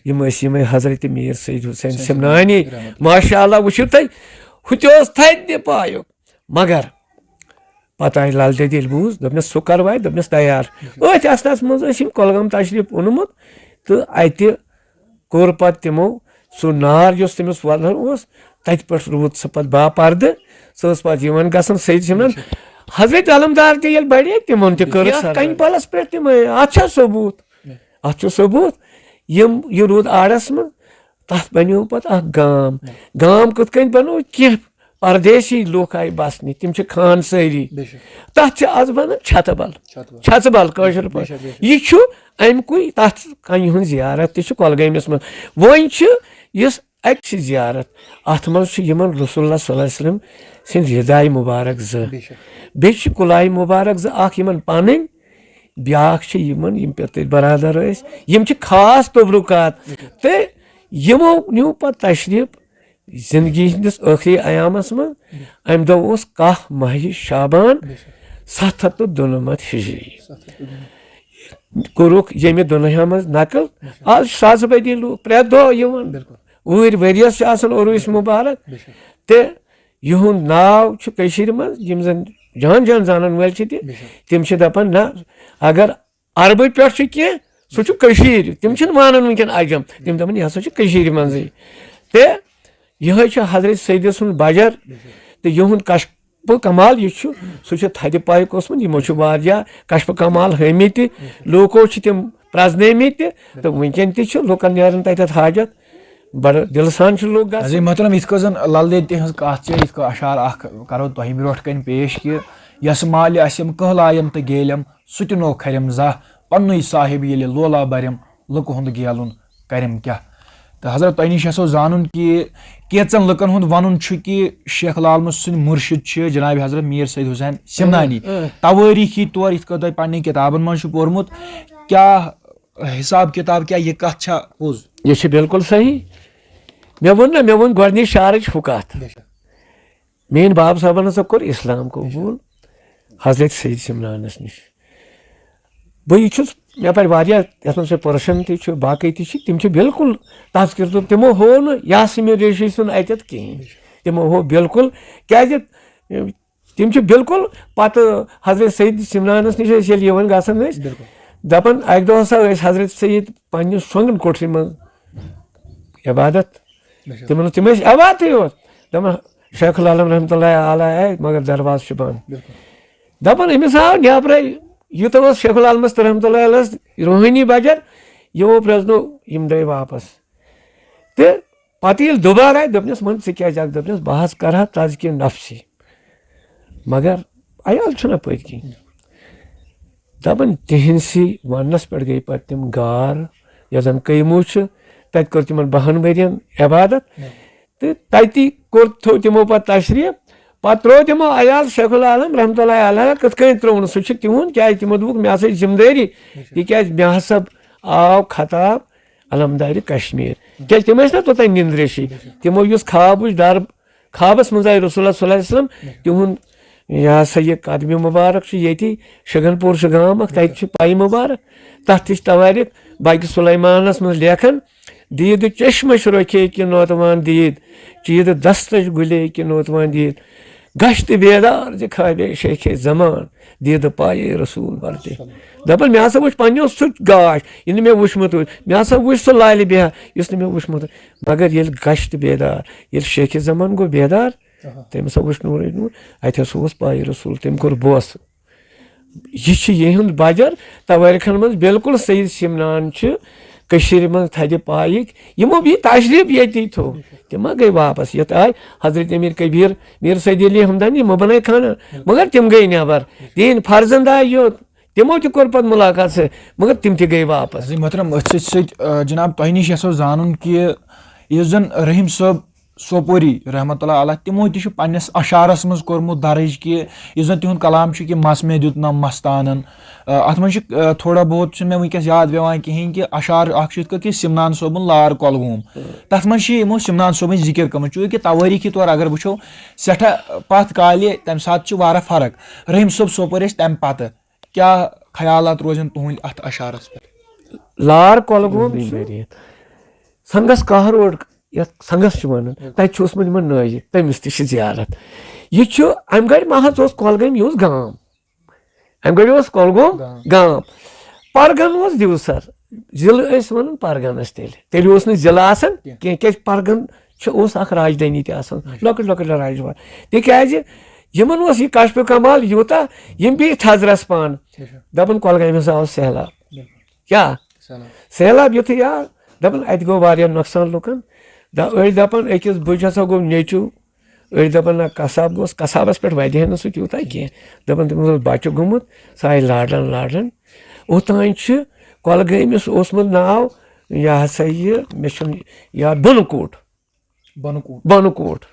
یِم ٲسۍ یِمے حضرت میٖر سید حسین سمنانی۔ ماشاء اللہ، وٕچھِو تُہۍ، ہُہ تہِ اوس تھدِ پایُک۔ مگر پتہٕ آیہِ لل دٮ۪دِ ییٚلہِ بوٗز، دوٚپنَس، سُہ کروے، دوٚپنَس، تیار۔ أتھۍ اَستَس منٛز ٲسۍ یِم کۄلگام تشریٖف اوٚنمُت، تہٕ اَتہِ کوٚر پتہٕ تِمو سُہ نار، یُس تٔمِس وَنان اوس، تَتہِ پٮ۪ٹھ روٗد سُہ پتہٕ باپردٕ۔ سُہ ٲس پتہٕ یِوان گژھان سید سمنان۔ حضرت علمدار تہِ ییٚلہِ بڑے، تِمن تہِ کٔر یَتھ سردٲری۔ کَنہِ پلس پٮ۪ٹھ تِمے، اَتھ چھا ثبوٗت؟ اَتھ چھُ ثبوٗت۔ یِم، یہِ روٗد آڑس منٛز، تَتھ بنیو پتہٕ اَکھ گام۔ گام کِتھ کٔنۍ بنوو؟ کینٛہہ پردیسی لوٗکھ آیہِ بسنہِ، تِم چھِ خان سٲری۔ تَتھ چھِ آز ونان چھتہٕ بل۔ چھتہٕ بل۔ چھژٕ بل کٲشِر پٲٹھۍ۔ یہِ چھُ اَمہِ کُے، تَتھ کَنہِ ہُنٛد زیارت تہِ چھُ کۄلگٲمِس منٛز۔ وۄنۍ چھِ یُس اَتہِ چھِ زیارت، اَتھ منٛز چھِ یِمن رسول اللہ صلی اللہ علیہ وسلم سٕنٛدۍ رداے مُبارک زٕ۔ بیٚیہِ چھِ کُلاے مُبارک زٕ، اَکھ یِمن پنٕنۍ، بیٛاکھ چھِ یِمن، یِم پیٚتٕرۍ برادر ٲسۍ، یِم چھِ خاص تبرکات۔ تہٕ یِمو نیوٗ پتہٕ تشریٖف زندگی ہٕنٛدِس ٲخری ایامس منٛز۔ امہِ دۄہ اوس کاہ ماہِ شعبان، ستھ ہتھ تہٕ دُنمتھ ہجری۔ کوٚرُکھ ییٚمہِ دُنیا منٛز نقل۔ آز چھِ ساسہٕ بٔدی لوٗکھ پرٛٮ۪تھ دۄہ یِوان۔ اوٗرۍ ؤریس چھِ آسان عروٗس مُبارک۔ تہٕ یِہُنٛد ناو چھُ کٔشیٖرِ منٛز، یِم زن جان جان زانن وٲلۍ چھِ تہِ، تِم چھِ دپان، نہ، اگر عربہٕ پٮ۪ٹھ چھُ کینٛہہ، سُہ چھُ کٔشیٖرِ۔ تِم چھِنہٕ مانان وٕنکیٚن عجم، تِم دَپان، یہِ ہسا چھُ کٔشیٖرِ منٛزٕے۔ تہٕ یِہوٚے چھُ حضرت سیدٕ سُنٛد بجر، تہٕ یِہُنٛد کشپہٕ کمال یُس چھُ، سُہ چھُ تھدِ پایُک اوسمُت۔ یِمو چھُ واریاہ کشپہٕ کمال ہٲومٕتۍ تہِ، لوٗکو چھِ تِم پرٛزنٲومٕتۍ تہِ، تہٕ وٕنکیٚن تہِ چھُ لُکن نیران تَتٮ۪تھ حاجت۔ بڑٕ دِلہٕ سان چھِ لُکھ گژھان۔ عزیز محترم، یِتھ کٔنۍ زن لل دٮ۪د تِہنٛز کتھ چھِ، یِتھ کٔنۍ اشعار اکھ کرو تۄہہِ برونٛٹھ کنہِ پیش کہِ، یس مالہِ اسِم کٔہلایم تہٕ گیلم، سُہ تہِ نو کھرِم زاہ، پننُے صاحب ییٚلہِ لولہ برِم، لُکہٕ ہُنٛد گیلُن کرِم کیٛاہ؟ تہٕ حضرت، تۄہہِ نِش یژھو زانُن کہِ کینٛژن لُکن ہُنٛد ونُن چھُ کہِ شیخ العالمس سٕنٛدۍ مرشد چھِ جناب حضرت میر سید حسین سمنانی۔ اۭں، اۭں۔ توٲریٖخی طور یِتھ کٔنۍ تۄہہِ پننٮ۪ن کِتابن منٛز چھُ پوٚرمُت، کیٛاہ حساب کِتاب، کیٛاہ یہِ کتھ چھا پوٚز؟ یہِ چھِ بالکل صحیح۔ مےٚ ووٚن نہ، مےٚ ووٚن گۄڈٕنِچ شعرٕچ ہُہ کتھ۔ میٲنۍ باب صٲبن ہسا کوٚر اسلام قبول حضرت سید سمنانس نِش۔ بہٕ یہِ چھُس، مےٚ پرِ واریاہ، یتھ منٛز سُہ پرشن تہِ چھُ، باقٕے تہِ چھِ، تِم چھِ بالکل تذکر تہٕ تِمو ہوو نہٕ یاسمین ریشی سُنٛد اتٮ۪تھ کِہینۍ۔ تِمو ہوو بالکل، کیازِ تِم چھِ بالکل پتہٕ حضرت سید سمنانس نِش ٲسۍ ییٚلہِ یِوان گژھان ٲسۍ، دپان، اکہِ دۄہ ہسا ٲسۍ حضرت سید پننِس شۄنٛگن کوٹھرِ منٛز عبادت۔ تِمن اوس، تِم ٲسۍ عبادتٕے یوت۔ دپان، شیخ العالم رحمتہ اللہ علیہ آے، مگر دروازٕ چھُ بنٛد۔ دپان، أمِس آو نیبرے، یوٗتاہ اوس شیخ العالمس تہٕ رحمتہ اللہ علیہس روحٲنی بجر، یِمو پرٛزنوو، یِم درٛاے واپس۔ تہٕ پتہٕ ییٚلہِ دُبارٕ آے، دوٚپنس، وۄنۍ ژٕ کیٛازِ آکھ؟ دوٚپنس، بہٕ حظ کرٕ ہا تزکیہ نفسی۔ مگر عیال چھُنہ پٔتۍ کِنۍ۔ دپان، تِہنٛدسٕے وننس پٮ۪ٹھ گٔے پتہٕ تِم غار، یۄس زن کٔیمو چھِ، تتہِ کٔر تِمن بہن ؤرین عبادت۔ تہٕ تتی کوٚر، تھوٚو تِمو پتہٕ تشریٖف۔ پتہٕ ترٛوو تِمو عیال شیخ العالم رحمتہ اللہ علیہ کِتھ کٔنۍ ترٛوونہٕ، سُہ چھُ تِہُنٛد، کیٛازِ تِمو دوٚپُکھ، مےٚ ہسا چھِ ذمہٕ دٲری، تِکیٛازِ مےٚ ہسا آو خطاب علمدارِ کشمیر۔ کیٛازِ تِم ٲسۍ نہ توٚتام نِندرِ شی۔ تِمو یُس خواب وُچھ، در خوابس منٛز آیہِ رسول اللہ صلی اللہ علیہ وسلم، تِہُنٛد یہِ ہسا یہِ قدمہِ مُبارک چھُ ییٚتی، شگن پوٗر چھُ گام اکھ، تتہِ چھِ پایہِ مُبارک۔ تتھ تہِ چھِ توٲریٖخ باقی سلیمانس منٛز لیکھان، دید چشمش رکھے کہ نوتوان دید، چید دستش گلے کہ نوتوان دید، گشت بیدار ز خوابے شیخ زمان، دید پایے رسول ورتے۔ دپان، مےٚ ہسا وُچھ پننیو سُہ گاش، یہِ نہٕ مےٚ وُچھمُت اوس، مےٚ ہسا وُچھ سُہ لالہِ بیہا، یُس نہٕ مےٚ وُچھمُت اوس۔ مگر ییٚلہِ گشت بیدار، ییٚلہِ شیخ زمان گوٚو بیدار، تٔمۍ ہسا وُچھ نوٗرے نوٗر، اتہِ ہسا اوس پایہِ رسول، تٔمۍ کوٚر بوسہٕ۔ یہِ چھُ یِہُنٛد بجر، توٲریٖخن منٛز بالکل سید سمنان چھِ کٔشیٖرِ منٛز تھدِ پایِکۍ۔ یِمو یہِ تشریٖف ییٚتی تھوٚو، تِم ما گٔے واپس؟ یتھ آے حضرت امیر کبیر، میر سید علی ہمدانی، یِمو بنٲے خانہ، مگر تِم گٔے نٮ۪بر۔ تِہنٛدۍ فرزند آے یوت، تِمو تہِ کوٚر پتہٕ مُلاقات سۭتۍ، مگر تِم تہِ گٔے واپس۔ عظیم محترم، أتھۍ سۭتۍ سۭتۍ، آ، جناب، تۄہہِ نِش یژھو زانُن کہِ یُس زن رحیم صٲب سوپوری رحمت اللہ علیہ، تِمو تہِ چھُ پننِس اشعارس منٛز کوٚرمُت درج کہِ یُس زن تِہُنٛد کلام چھُ کہِ مس مےٚ دیُت نہ مستانن۔ آ، اتھ منٛز چھُ، آ، تھوڑا بہت چھُنہٕ مےٚ وٕنکیٚس یاد پٮ۪وان کِہیٖنۍ کہِ اشعار اکھ چھُ یِتھ کٔنۍ کہِ سمنان صٲبُن لار کۄلگوم۔ تتھ منٛز چھِ یِمو سمنان صٲبٕنۍ ذِکر کٔرمٕژ، چوٗنٛکہِ توٲریٖخی طور اگر وٕچھو، سٮ۪ٹھاہ پتھ کالہِ تمہِ ساتہٕ چھِ واریاہ فرق۔ رحیم صٲب سوپور ٲسۍ تمہِ پتہٕ، کیٛاہ خیالات روزن تُہنٛدۍ اتھ اشعارس پٮ۪ٹھ؟ لار کۄلگوم چھُ سنگس کاہ روڈ، یتھ سنگس چھِ ونان، تتہِ چھُ اوسمُت یِمن نٲیِد، تٔمِس تہِ چھِ زیارت۔ یہِ چھُ، امہِ گرِ محض اوس کۄلگٲمۍ یہِ اوس گام، امہِ گرِ اوس کۄلگوم گام۔ پرگن اوس دیوسر، ضلعہٕ ٲسۍ ونان پرگنس تیٚلہِ، تیٚلہِ اوس نہٕ ضلعہٕ آسان کینٛہہ، کیازِ پرگن چھُ، اوس اکھ راجدھانی تہِ آسان، لۄکٕٹۍ لۄکٕٹۍ راجدھانی۔ تِکیازِ یِمن اوس یہِ کشف کمال یوٗتاہ، یِم بیٖٹھۍ تھزرس پانہٕ۔ دپان کۄلگامہِ ہسا آو سہلاب۔ کیٛاہ؟ سہلاب یُتھُے آو، دپان اتہِ گوٚو واریاہ نۄقصان لُکن۔ دا أڑۍ دپان أکِس بٕجہِ ہسا گوٚو نیٚچو، أڑۍ دپان نہ قصاب گوٚوس، قصابس پٮ۪ٹھ ودِ ہے نہٕ سُہ تیوٗتاہ کینٛہہ۔ دپان تٔمِس اوس بچہِ گوٚمُت، سُہ آیہِ لاران لاران۔ اوٚتام چھُ کۄلگٲمِس اوسمُت ناو، یہِ ہسا یہِ، مےٚ چھُنہٕ یاد، بۄنہٕ کوٹ۔ بۄنہٕ کوٗٹ۔ بۄنہٕ کوٹ،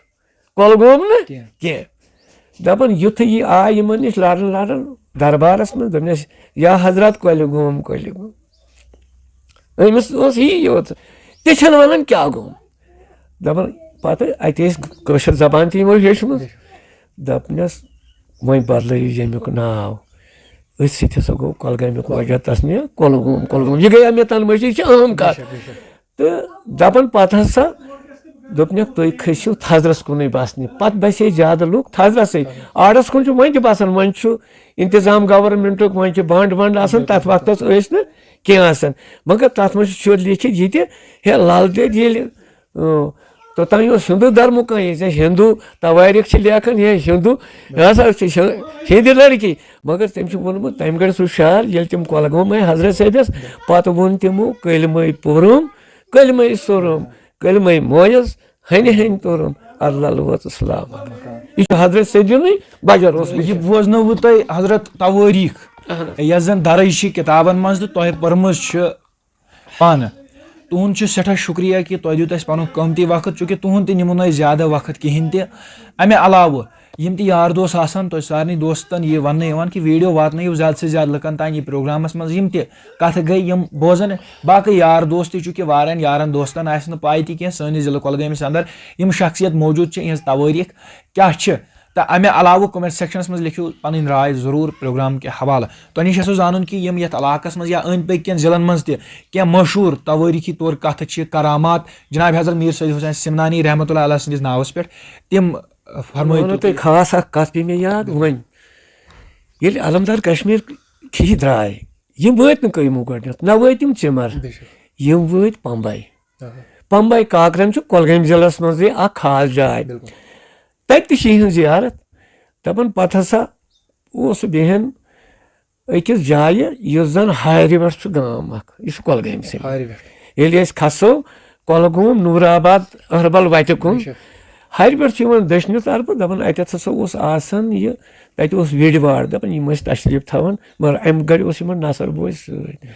کۄلگوم نہٕ کینٛہہ۔ کینٛہہ۔ دپان یُتھُے یہِ آے یِمن نِش لاران لاران دربارس منٛز، دوٚپنس، یا حضرت کۄلہِ گوم، کۄلہِ گوم۔ أمِس اوس یی یوت، تہِ چھنہٕ ونان کیٛاہ گوٚو۔ دپان پتہٕ اتہِ ٲسۍ کٲشِر زبان تہِ یِمو ہیٚچھمٕژ۔ دپنس، وۄنۍ بدلٲیِو ییٚمیُک ناو۔ أتھۍ سۭتۍ ہسا گوٚو کۄلگامیُک وجہ تسمیہ کۄلگوم، کۄلگوم۔ یہِ گٔیے مےٚ تنہٕ مٔشتھ، یہِ چھِ عام کتھ۔ تہٕ دپان پتہٕ ہسا دوٚپنکھ، تُہۍ کھٔسِو تھزرس کُنُے بسنہِ۔ پتہٕ بسے زیادٕ لُکھ تھزرسٕے۔ آرڈس کُن چھُ وۄنۍ تہِ بسان، وۄنۍ چھُ انتظام گورنمنٹُک، وۄنۍ چھِ بنڈ ونڈ آسان، تتھ وقتس ٲسۍ نہٕ کینٛہہ آسان۔ مگر تتھ منٛز چھُ سیوٚد لیکھِتھ یہِ تہِ، ہے لل دٮ۪د ییٚلہِ، اۭں، توٚتام اوس ہندو دھرمُک کانٛہہ، ییٚتہِ ٲسۍ ہندو توٲریٖخ چھِ لیکھان، ہے ہندو، یہِ ہسا چھِ ہندِ لڑکی۔ مگر تٔمۍ چھُ ووٚنمُت، تمہِ گرِ سُہ شعر، ییٚلہِ تِم کۄلگوم آے حضرت سیدس، پتہٕ ووٚن تِمو، کلمے پوٚرُم، کلمے سوٚرُم، کلمے مویز، ہنہِ ہنہِ توٚرُم، ادٕ لل وٲژ اسلام۔ یہِ چھُ حضرت سیدُنٕے بجر اوسمُت۔ یہِ بوزنٲوٕ تۄہہِ حضرت توٲریٖخ، اہن حظ۔ یۄس زن درج چھِ کِتابن منٛز تہٕ تۄہہِ پٔرمٕژ چھِ پانہٕ۔ تُہُنٛد چھُ سٮ۪ٹھاہ شُکریہ کہِ تۄہہِ دیُت اَسہِ پنُن قۭمتی وقت، چوٗنٛکہِ تُہُنٛد تہِ نِمو نہٕ أسۍ زیادٕ وقت کِہیٖنۍ تہِ۔ اَمہِ علاوٕ یِم تہِ یار دوس آسان، تۄہہِ سارنٕے دوستن یہِ وننہٕ یِوان کہِ video واتنٲیِو زیادٕ سے زیادٕ لُکن تام یہِ پروگرامس منٛز، یِم تہِ کتھٕ گٔے، یِم بوزن۔ باقٕے یار دوس تہِ، چوٗنٛکہِ واریاہن یارن دوستن آسہِ نہٕ پاے تہِ کینٛہہ، سٲنِس ضلعہٕ کۄلگٲمِس اندر یِم شخصیت موجود چھِ، یِہنٛز توٲریٖخ کیٛاہ چھِ۔ تہٕ امہِ علاوٕ comment sectionس منٛز لیکھِو پنٕنۍ راے ضروٗر پروگرام کہِ حوالہٕ۔ تۄہہِ نِش یژھو زانُن کہِ یِم یتھ علاقس منٛز یا أنٛدۍ پٔکۍ کٮ۪ن ضلعن منٛز تہِ کینٛہہ مشہوٗر توٲریٖخی طور کتھٕ چھِ، کرامات جناب حضرت میر سید حسین سمنانی رحمتہ اللہ علیہ سٕنٛدِس ناوس پٮ۪ٹھ، تِم فرمٲیِو وَنو تُہۍ۔ تۄہہِ خاص اکھ کتھ پیٚیہِ مےٚ یاد وۄنۍ۔ ییٚلہِ علمدار کشمیر کھِہہِ درٛاے، یِم وٲتۍ نہٕ کٲمو گۄڈٕنٮ۪تھ، نہ وٲتۍ یِم ژِمر، یِم وٲتۍ پمبے۔ پمبے کاکرن چھُ کۄلگٲمۍ ضلعس منٛزٕے اکھ خاص جاے۔ تتہِ تہِ چھِ یِہٕنٛز زیارت۔ دپان پتہٕ ہسا اوس سُہ بیہن أکِس جایہِ، یُس زن ہارِ وٮ۪ٹھ چھُ گام اکھ، یہِ چھُ کۄلگٲمۍ سٕے منٛز۔ ہارِ وٮ۪ٹھ۔ ییٚلہِ أسۍ کھسو کۄلگوم، نوٗر آباد، اہربل وتہِ کُن، ہارِ پٮ۪ٹھ چھُ یِوان دٔچھنہِ طرفہٕ، دپان اتٮ۪تھ ہسا اوس آسان یہِ، تتہِ اوس ویٚڑِ واڑ، دپان یِم ٲسۍ تشریف تھاوان، مگر امہِ گرِ اوس یِمن نثر بوے سۭتۍ۔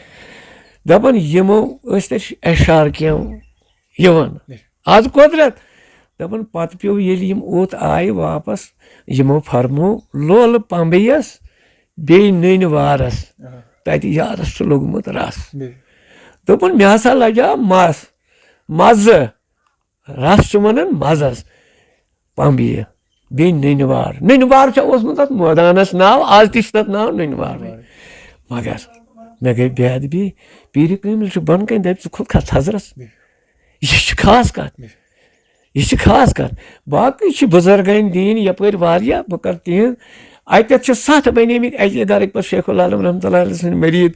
دپان یِمو ٲسۍ تتہِ اشعار کینٛہہ یِوان۔ از قۄدرت۔ دپان پتہٕ پیوٚو ییٚلہِ یِم اوٚت آیہِ واپس، یِمو فرموو لولہٕ پمبیس بیٚیہِ نٔنۍ وارس۔ تتہِ یارس چھُ لوٚگمُت رس۔ دوٚپُن مےٚ ہسا لجاو مس، مزٕ، رس چھُ ونان مزس۔ پمبیہِ بیٚیہِ نٔنۍ وار۔ نٔنۍ وار چھُ اوسمُت تتھ مٲدانس ناو، از تہِ چھُ تتھ ناو نٔنۍ وارٕے۔ مگر مےٚ گٔے بے ادبی، پیٖرِ کٲمِل چھُ بۄنہٕ کنہِ، دپہِ ژٕ کھوٚت کھا تھزرس۔ یہِ چھِ خاص کتھ۔ یہِ چھِ خاص کتھ۔ باقٕے چھِ بُزرگٲنۍ دیٖن یپٲرۍ واریاہ، بہٕ کرٕ تِہنٛز۔ اتٮ۪تھ چھِ ستھ بنیمٕتۍ اکی ادارٕکۍ پتہٕ شیخ العالم رحمتہ اللہ علیہ سٕنٛدۍ مریٖد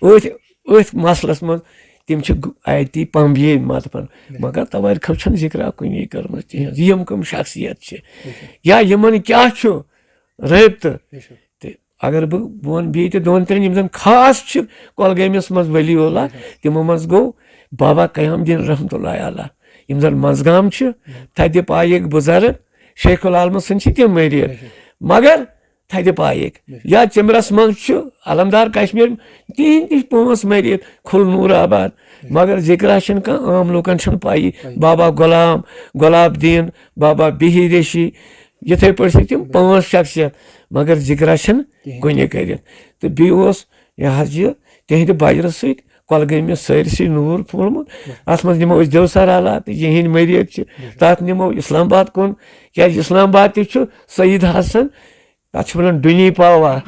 أتھۍ، أتھۍ مسلس منٛز۔ تِم چھِ گ-، اتی پمبیے مدفن۔ مگر توٲریٖخو چھنہٕ ذکرا کُنی کٔرمٕژ تِہنٛز، یِم کٕم شخصیت چھِ۔ یا یِمن کیٛاہ چھُ رٲبطہٕ۔ تہٕ اگر بہٕ، بہٕ وَنہٕ بیٚیہِ تہِ دۄن ترٛٮ۪ن یِم زَن خاص چھِ کۄلگٲمِس منٛز ولی اللہ، تِمو منٛز گوٚو بابا قیام الدین رحمتہ اللہ علیہ، یِم زَن منٛزگام چھِ، تھدِ پایِکۍ بُزرگ شیخ العالمہٕ سٕنٛدۍ چھِ تِم مٔرِتھ۔ مگر تھدِ پایِکۍ۔ یا چمرس منٛز چھُ علمدار کشمیر، تِہنٛدۍ تہِ چھِ پانٛژھ مٔرِتھ، کھُل نور آباد۔ مگر ذکرا چھِنہٕ کانٛہہ، عام لوٗکن چھِنہٕ پَیی۔ پَیی۔ بابا غلام، گۄلاب دیٖن، بابا بہیر ریشی، یِتھے پٲٹھۍ چھِ تِم پانٛژھ شخصیت، مگر ذکرا چھِنہٕ کِہیٖنۍ۔ کُنہِ کٔرِتھ۔ تہٕ بیٚیہِ اوس یہِ حظ یہِ تِہنٛدِ بجرٕ سۭتۍ کۄلگٲمِس سٲرسٕے نوٗر پھوٚلمُت۔ اَتھ منٛز نِمو أسۍ دیوسر علاقہٕ، یِہِنٛدۍ مٔرِتھ چھِ۔ تَتھ نِمو اسلام آباد کُن، کیٛازِ اسلام آباد تہِ چھُ سید حسن، تَتھ چھِ وَنان ڈُنی پاوا۔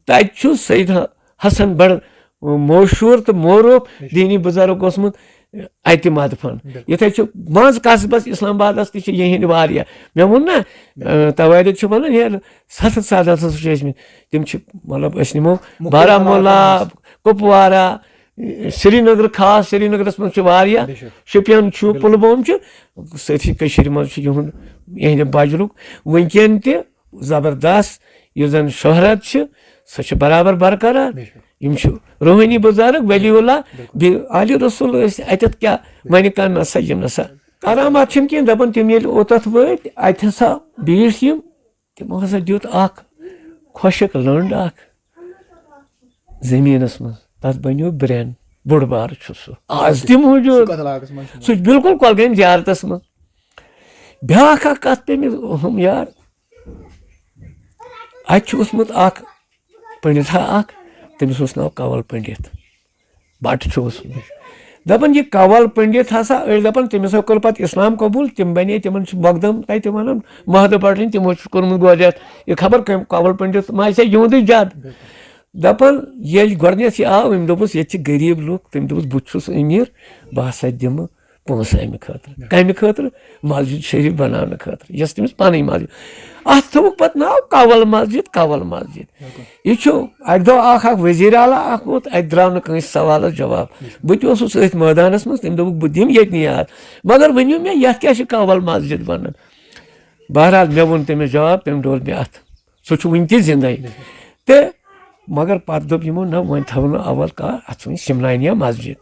تَتہِ چھُ سید ح-، حسن بڑٕ مشہوٗر تہٕ معروٗف دیٖنی بُزرگ اوسمُت، اَتہِ مدفن۔ بِلکُل۔ یِتھَے چھُ منٛز قصبس اسلام آبادس تہِ چھِ یِہِنٛدۍ واریاہ۔ مےٚ ووٚن نہ، اَ، توٲریٖخ چھِ وَنان، ہے، ستھ ہتھ سادات ہسا چھِ ٲسمٕتۍ۔ تِم چھِ، مطلب، أسۍ نِمو مُختٔلِف بارہمولہ، علاقن منٛز۔ کُپوارہ، سرینگر، خاص سرینگرس منٛز چھِ واریاہ، بے شک۔ شُپین چھُ، بِلکُل۔ پُلووم چھُ، سٲرسٕے کٔشیٖرِ منٛز چھُ یِہُنٛد، یِہِنٛدِ بجرُک وٕنکیٚن تہِ زبردست یُس زن شہرت چھِ، سۄ چھِ برابر برقرار۔ بے شک۔ یِم چھِ روحٲنی بُزرگ، ولی اللہ، بِلکُل۔ بیٚیہِ آلِ رسول ٲسۍ اَتٮ۪تھ کیٛاہ وَنہِ کانٛہہ نسا یِم نسا۔ کرامات چھِنہٕ کینٛہہ، دَپان تِم ییٚلہِ اوٚتَتھ وٲتۍ، اَتہِ ہسا بیٖٹھۍ یِم، تِمو ہسا دیُت اکھ خۄشک لٔنٛڈ اکھ زٔمیٖنَس منٛز، تَتھ بَنیو برٛٮ۪ن، بوٚڑ بارٕ چھُ سُہ۔ آز تہِ موٗجوٗد۔ سُہ کَتھ علاقَس منٛز چھُ؟ سُہ چھُ بِلکُل کۄلگٲمۍ زیارتَس منٛز۔ بیٛاکھ اکھ کَتھ پے مےٚ اہم یاد، اَتہِ چھُ اوسمُت اکھ پنڈت ہا اکھ، تٔمِس اوس ناو کنول پنڈت، بٹ چھُ اوسمُت۔ دَپان، یہِ کنول پنڈت ہسا، أڑۍ دَپان، تٔمِس ہا کوٚر پتہٕ اسلام قبول، تِم بنے، تِمن چھُ مقدم تتہِ وَنان، محدٕ پٹرین، تِمو چھُ کوٚرمُت گۄڈٕنیتھ یہِ خبر کٔمۍ، کنول پنڈت ما آسہِ ہا یِہُنٛدُے جد۔ دَپان، ییٚلہِ گۄڈٕنیتھ یہِ آو، أمۍ دوٚپُس، ییٚتہِ چھِ غریٖب لُکھ، تٔمۍ دوٚپُس، بہٕ تہِ چھُس أمیٖر، بہٕ ہسا دِمہٕ پونٛسہٕ اَمہِ خٲطرٕ۔ بِلکُل۔ کَمہِ خٲطرٕ؟ مسجد شریف بناونہٕ خٲطرٕ، یۄس تٔمِس پَنٕنۍ مسجد۔ اَتھ تھوٚوُکھ پَتہٕ ناو کَوَل مسجد، کَوَل مسجد۔ بِلکُل۔ یہِ چھُ اَکہِ دۄہ اَکھ، اَکھ وزیر اعلیٰ اَکھ ووت، اَتہِ درٛاو نہٕ کٲنٛسہِ سوالَس جواب۔ بِلکُل۔ بہٕ تہِ اوسُس أتھۍ مٲدانَس منٛز، تٔمۍ دوٚپُکھ، بہٕ دِمہٕ ییٚتہِ نٕے یاد۔ مگر ؤنِو مےٚ، یَتھ کیٛاہ چھِ کَوَل مسجد وَنان؟ بہرحال، مےٚ ووٚن تٔمِس جواب، تٔمۍ ڈوٚل مےٚ اَتھٕ۔ سُہ چھُ وٕنہِ تہِ زِندَے۔ بِلکُل۔ تہٕ مگر پَتہٕ دوٚپ یِمو، نہ، وۄنۍ تھاوو نہٕ اول کانٛہہ، اَتھ چھُ وۄنۍ سِمنانیہ مسجد۔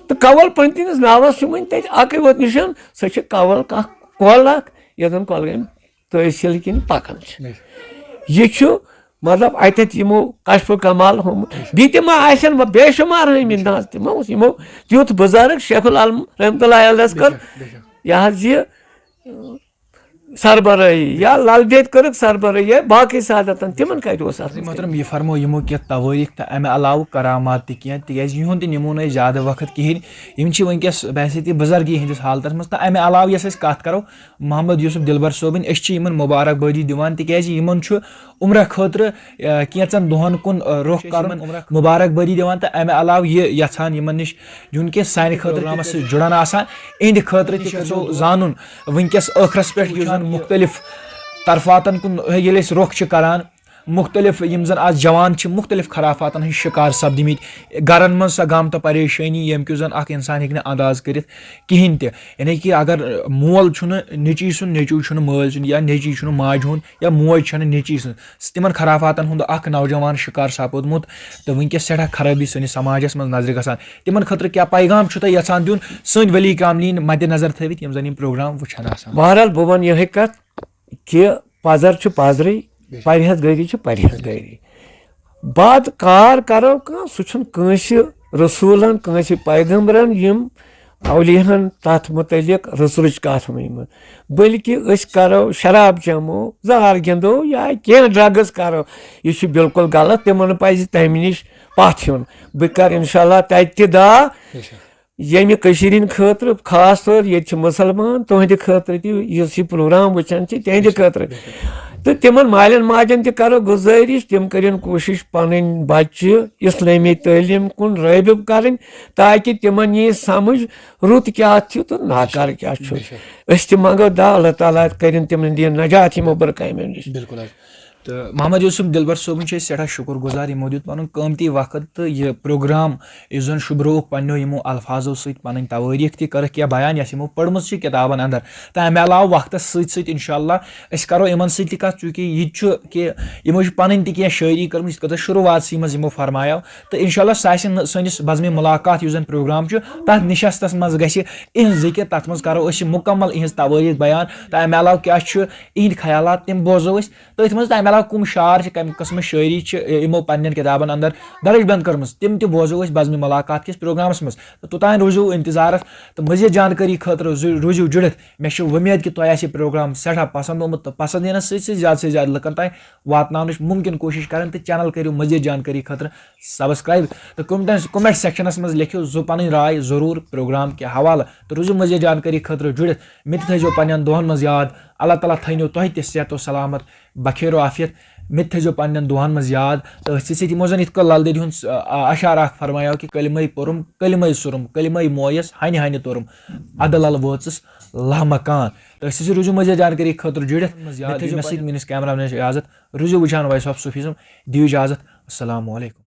تہٕ کَوَل پنڈتٕنِس ناوَس چھُ وۄنۍ تَتہِ اَکٕے یوت نِشان، سۄ چھِ کَوَل کَتھ کۄل اَکھ، یَتھ زَن کۄلگامہِ تحصیٖل کِنۍ پَکان چھِ۔ یہِ چھُ، مطلب، اَتٮ۪تھ یِمو کشف و کمال ہومُت۔ بیٚیہِ تہِ ما آسن وۄنۍ بے شُمار ہٲمٕتۍ؟ نہ حظ، تِمو اوس، یِمو تیُتھ بُزرگ شیخ العالم رحمتہ اللہ علیہس کٔر، بے شک، بے شک۔ یہِ حظ یہِ، سربرٲہی یا لل دٮ۪د کٔرٕکھ سربرٲہی یا باقٕے سادتن، تِمن کتہِ اوس اتھ منٛز؟ محترم، یہِ فرمو یِمو کینٛہہ توٲریٖخ تہٕ امہِ علاوٕ کرامات تہِ کینٛہہ، تِکیازِ یِہُنٛد تہِ نِمو نہٕ أسۍ زیادٕ وقت کِہیٖنۍ۔ یِم چھِ وٕنکیٚس بحیثیت بُزرگی ہٕنٛدِس حالتس منٛز۔ تہٕ امہِ علاوٕ یۄس أسۍ کتھ کرو محمد یوسف دلبر صٲبٕنۍ، أسۍ چھِ یِمن مبارک بٲدی دِوان، تِکیازِ یِمن چھُ عمرہ خٲطرٕ، آ، کینٛژن دۄہن کُن، آ، رُخ کرُن۔ مبارک بٲدی دِوان تہٕ امہِ علاوٕ یہِ یژھان یِمن نِش یُن کہِ سانہِ خٲطرٕ تہِ پروگرامس سۭتۍ جُڑن آسان، اِہِنٛدِ خٲطرٕ تہِ گژھو زانُن۔ وٕنکیٚس ٲخرس پٮ۪ٹھ یُس زن مُختٔلِف طرفاتن کُن ییٚلہِ أسۍ رُخ چھِ کران، مُختٔلِف یِم زن آز جوان چھِ مُختٔلِف خرافاتن ہٕنٛدۍ شِکار سپدِمٕتۍ، گرن منٛز سۄ غم تہٕ پریشٲنی، ییٚمہِ کِس زن اکھ انسان ہیٚکہِ نہٕ انداز کٔرِتھ کِہینۍ تہِ۔ یعنی کہِ اگر مول چھُنہٕ نیٚچی سُنٛد، نیٚچوٗ چھُنہٕ مٲلۍ سُنٛد، یا نیٚچی چھُنہٕ ماجہِ ہُنٛد، یا موج چھَنہٕ نیٚچی سٕنٛز، تِمن خرافاتن ہُنٛد اکھ نوجوان شِکار سپُدمُت، تہٕ وٕنکیٚس سٮ۪ٹھاہ خرٲبی سٲنِس سماجس منٛز نظرِ گژھان۔ تِمن خٲطرٕ کیٛاہ پیغام چھُو تۄہہِ یژھان دیُن سٲنۍ ولی کاملین مدِ نظر تھٲوِتھ، یِم زن یِم پروگرام وٕچھان آسان؟ بہرحال، بہٕ ونہٕ یِہے کتھ کہِ پزر چھُ پزرٕے، بے شک۔ پرہیز گٲری چھِ پرہیز گٲری۔ بد کار کرو کانٛہہ، سُہ چھُنہٕ کٲنٛسہِ رسوٗلن، کٲنٛسہِ پیغمبرن، یِم اولیاہن تتھ متعلق رٕژ رٕژ کتھ ؤنمٕژ، بلکہِ أسۍ کرو، شراب چمو، زار گِنٛدو یا کینٛہہ drugs کرو، یہِ چھُ بالکل غلط۔ تِمن پزِ تمہِ نِش پتھ ہیوٚن۔ بہٕ کرٕ انشاءاللہ تتہِ تہِ دعا۔ بے شک۔ ییٚمہِ کٔشیٖرِ ہِنٛدِ خٲطرٕ خاص طور ییٚتہِ چھِ مُسلمان، تُہٕنٛدِ خٲطرٕ تہِ یُس یہِ پروگرام وٕچھان چھِ، تِہِنٛدِ خٲطرٕ۔ تہٕ تِمن مالٮ۪ن ماجٮ۪ن تہِ کرو گُزٲرِش، تِم کٔرِن کوٗشِش پنٕنۍ بچہِ اسلٲمی تعلیٖم کُن رٲغب کرٕنۍ، تاکہِ تِمن یی سمجھ رُت کیٛاہ چھُ تہٕ ناکار کیٛاہ چھُ۔ بے شک۔ أسۍ تہِ منٛگو دعا، اللہ تعالیٰ کٔرِن تِمن دِیِن نجات یِمو بُرٕ کامیو نِش۔ بِلکُل حظ۔ تہٕ محمد یوسف دلبر صٲبُن چھِ أسۍ سٮ۪ٹھاہ شُکُر گُزار، یِمو دیُت پَنُن قۭمتی وقت تہٕ یہِ پروگرام، یُس زَن شُبرووُکھ پنٛنیو یِمو الفاظو سۭتۍ پَنٕنۍ توٲریٖخ تہِ کٔرٕکھ یا بیان، یۄس یِمو پٔرمٕژ چھِ کِتابَن اَندَر۔ تہٕ اَمہِ علاوٕ وقتَس سۭتۍ سۭتۍ اِنشاءاللہ أسۍ کَرو یِمَن سۭتۍ تہِ کَتھ، چوٗنٛکہِ یہِ تہِ چھُ کہِ یِمو چھِ پَنٕنۍ تہِ کینٛہہ شٲعری کٔرمٕژ، یِتھ کٔنۍ تۄہہِ شروٗعاتسٕے منٛز یِمو فرمایو۔ تہٕ اِنشاءاللہ سُہ آسہِ نہٕ سٲنِس بزمِ مُلاقات، یُس زَن پروگرام چھُ، تَتھ نِشستَس منٛز گژھِ اِہِنٛز ذِکِر، تَتھ منٛز کَرو أسۍ یہِ مُکمل اِہِنٛز توٲریٖخ بیان۔ تہٕ اَمہِ علاوٕ کیٛاہ چھُ اِہِنٛدۍ خیالات، تِم بوزو أسۍ۔ تٔتھۍ منٛز تہٕ اَمہِ کم شعر چھِ، کمہِ قٕسمٕچ شٲعری چھِ، یِمو پننٮ۪ن کِتابن اندر درج بند کٔرمٕژ، تِم تہِ بوزو أسۍ بزمِ ملاقات کِس پروگرامس منٛز۔ تہٕ توٚتام روٗزِو انتظارس تہٕ مزید جانکٲری خٲطرٕ زُ- روٗزِو جُڑِتھ۔ مےٚ چھِ وۄمید کہِ تۄہہِ آسہِ یہِ پروگرام سٮ۪ٹھاہ پسند آمُت تہٕ پسند یِنس سۭتۍ سۭتۍ زیادٕ سے زیادٕ لُکن تام واتناونٕچ مُمکِن کوٗشِش کرٕنۍ، تہٕ چینل کٔرِو مزید جانکٲری خٲطرٕ سبسکرائب تہٕ کمنٹس کمنٹ سیکشنس منٛز لیکھِو زُ پنٕنۍ راے ضروٗر پروگرام کہِ حوالہٕ، تہٕ روٗزِو مزید جانکٲری خٲطرٕ جُڑِتھ۔ مےٚ تہِ تھٲیزیو پننٮ۪ن دُعن منٛز یاد۔ اللہ تعالیٰ تھٲینو تۄہہِ تہِ صحت و سلامت، بخیر و عافیت۔ مےٚ تہِ تھٲیزیو پننٮ۪ن دُعن منٛز یاد۔ تہٕ أتھۍ سۭتۍ سۭتۍ یِمو زن یِتھ کٔنۍ لل دٮ۪دِ ہُنٛد، آ، اشعار اکھ فرمایو کہِ کلمے پوٚرُم، کلمے سوٚرُم، کلمے مویس، ہنہِ ہنہِ توٚرُم، ادٕ لل وٲژٕس لامکان۔ تہٕ أسۍ ہسا روٗزِو مزید جانکٲری خٲطرٕ جُڑِتھ۔ مےٚ تھٲیزیو مےٚ سۭتۍ پننٮ۪ن میٲنِس کیمرہ مینس اجازت۔ روٗزِو وٕچھان وایس آف صوفیزم۔ دِیِو اجازت۔ السلام علیکم۔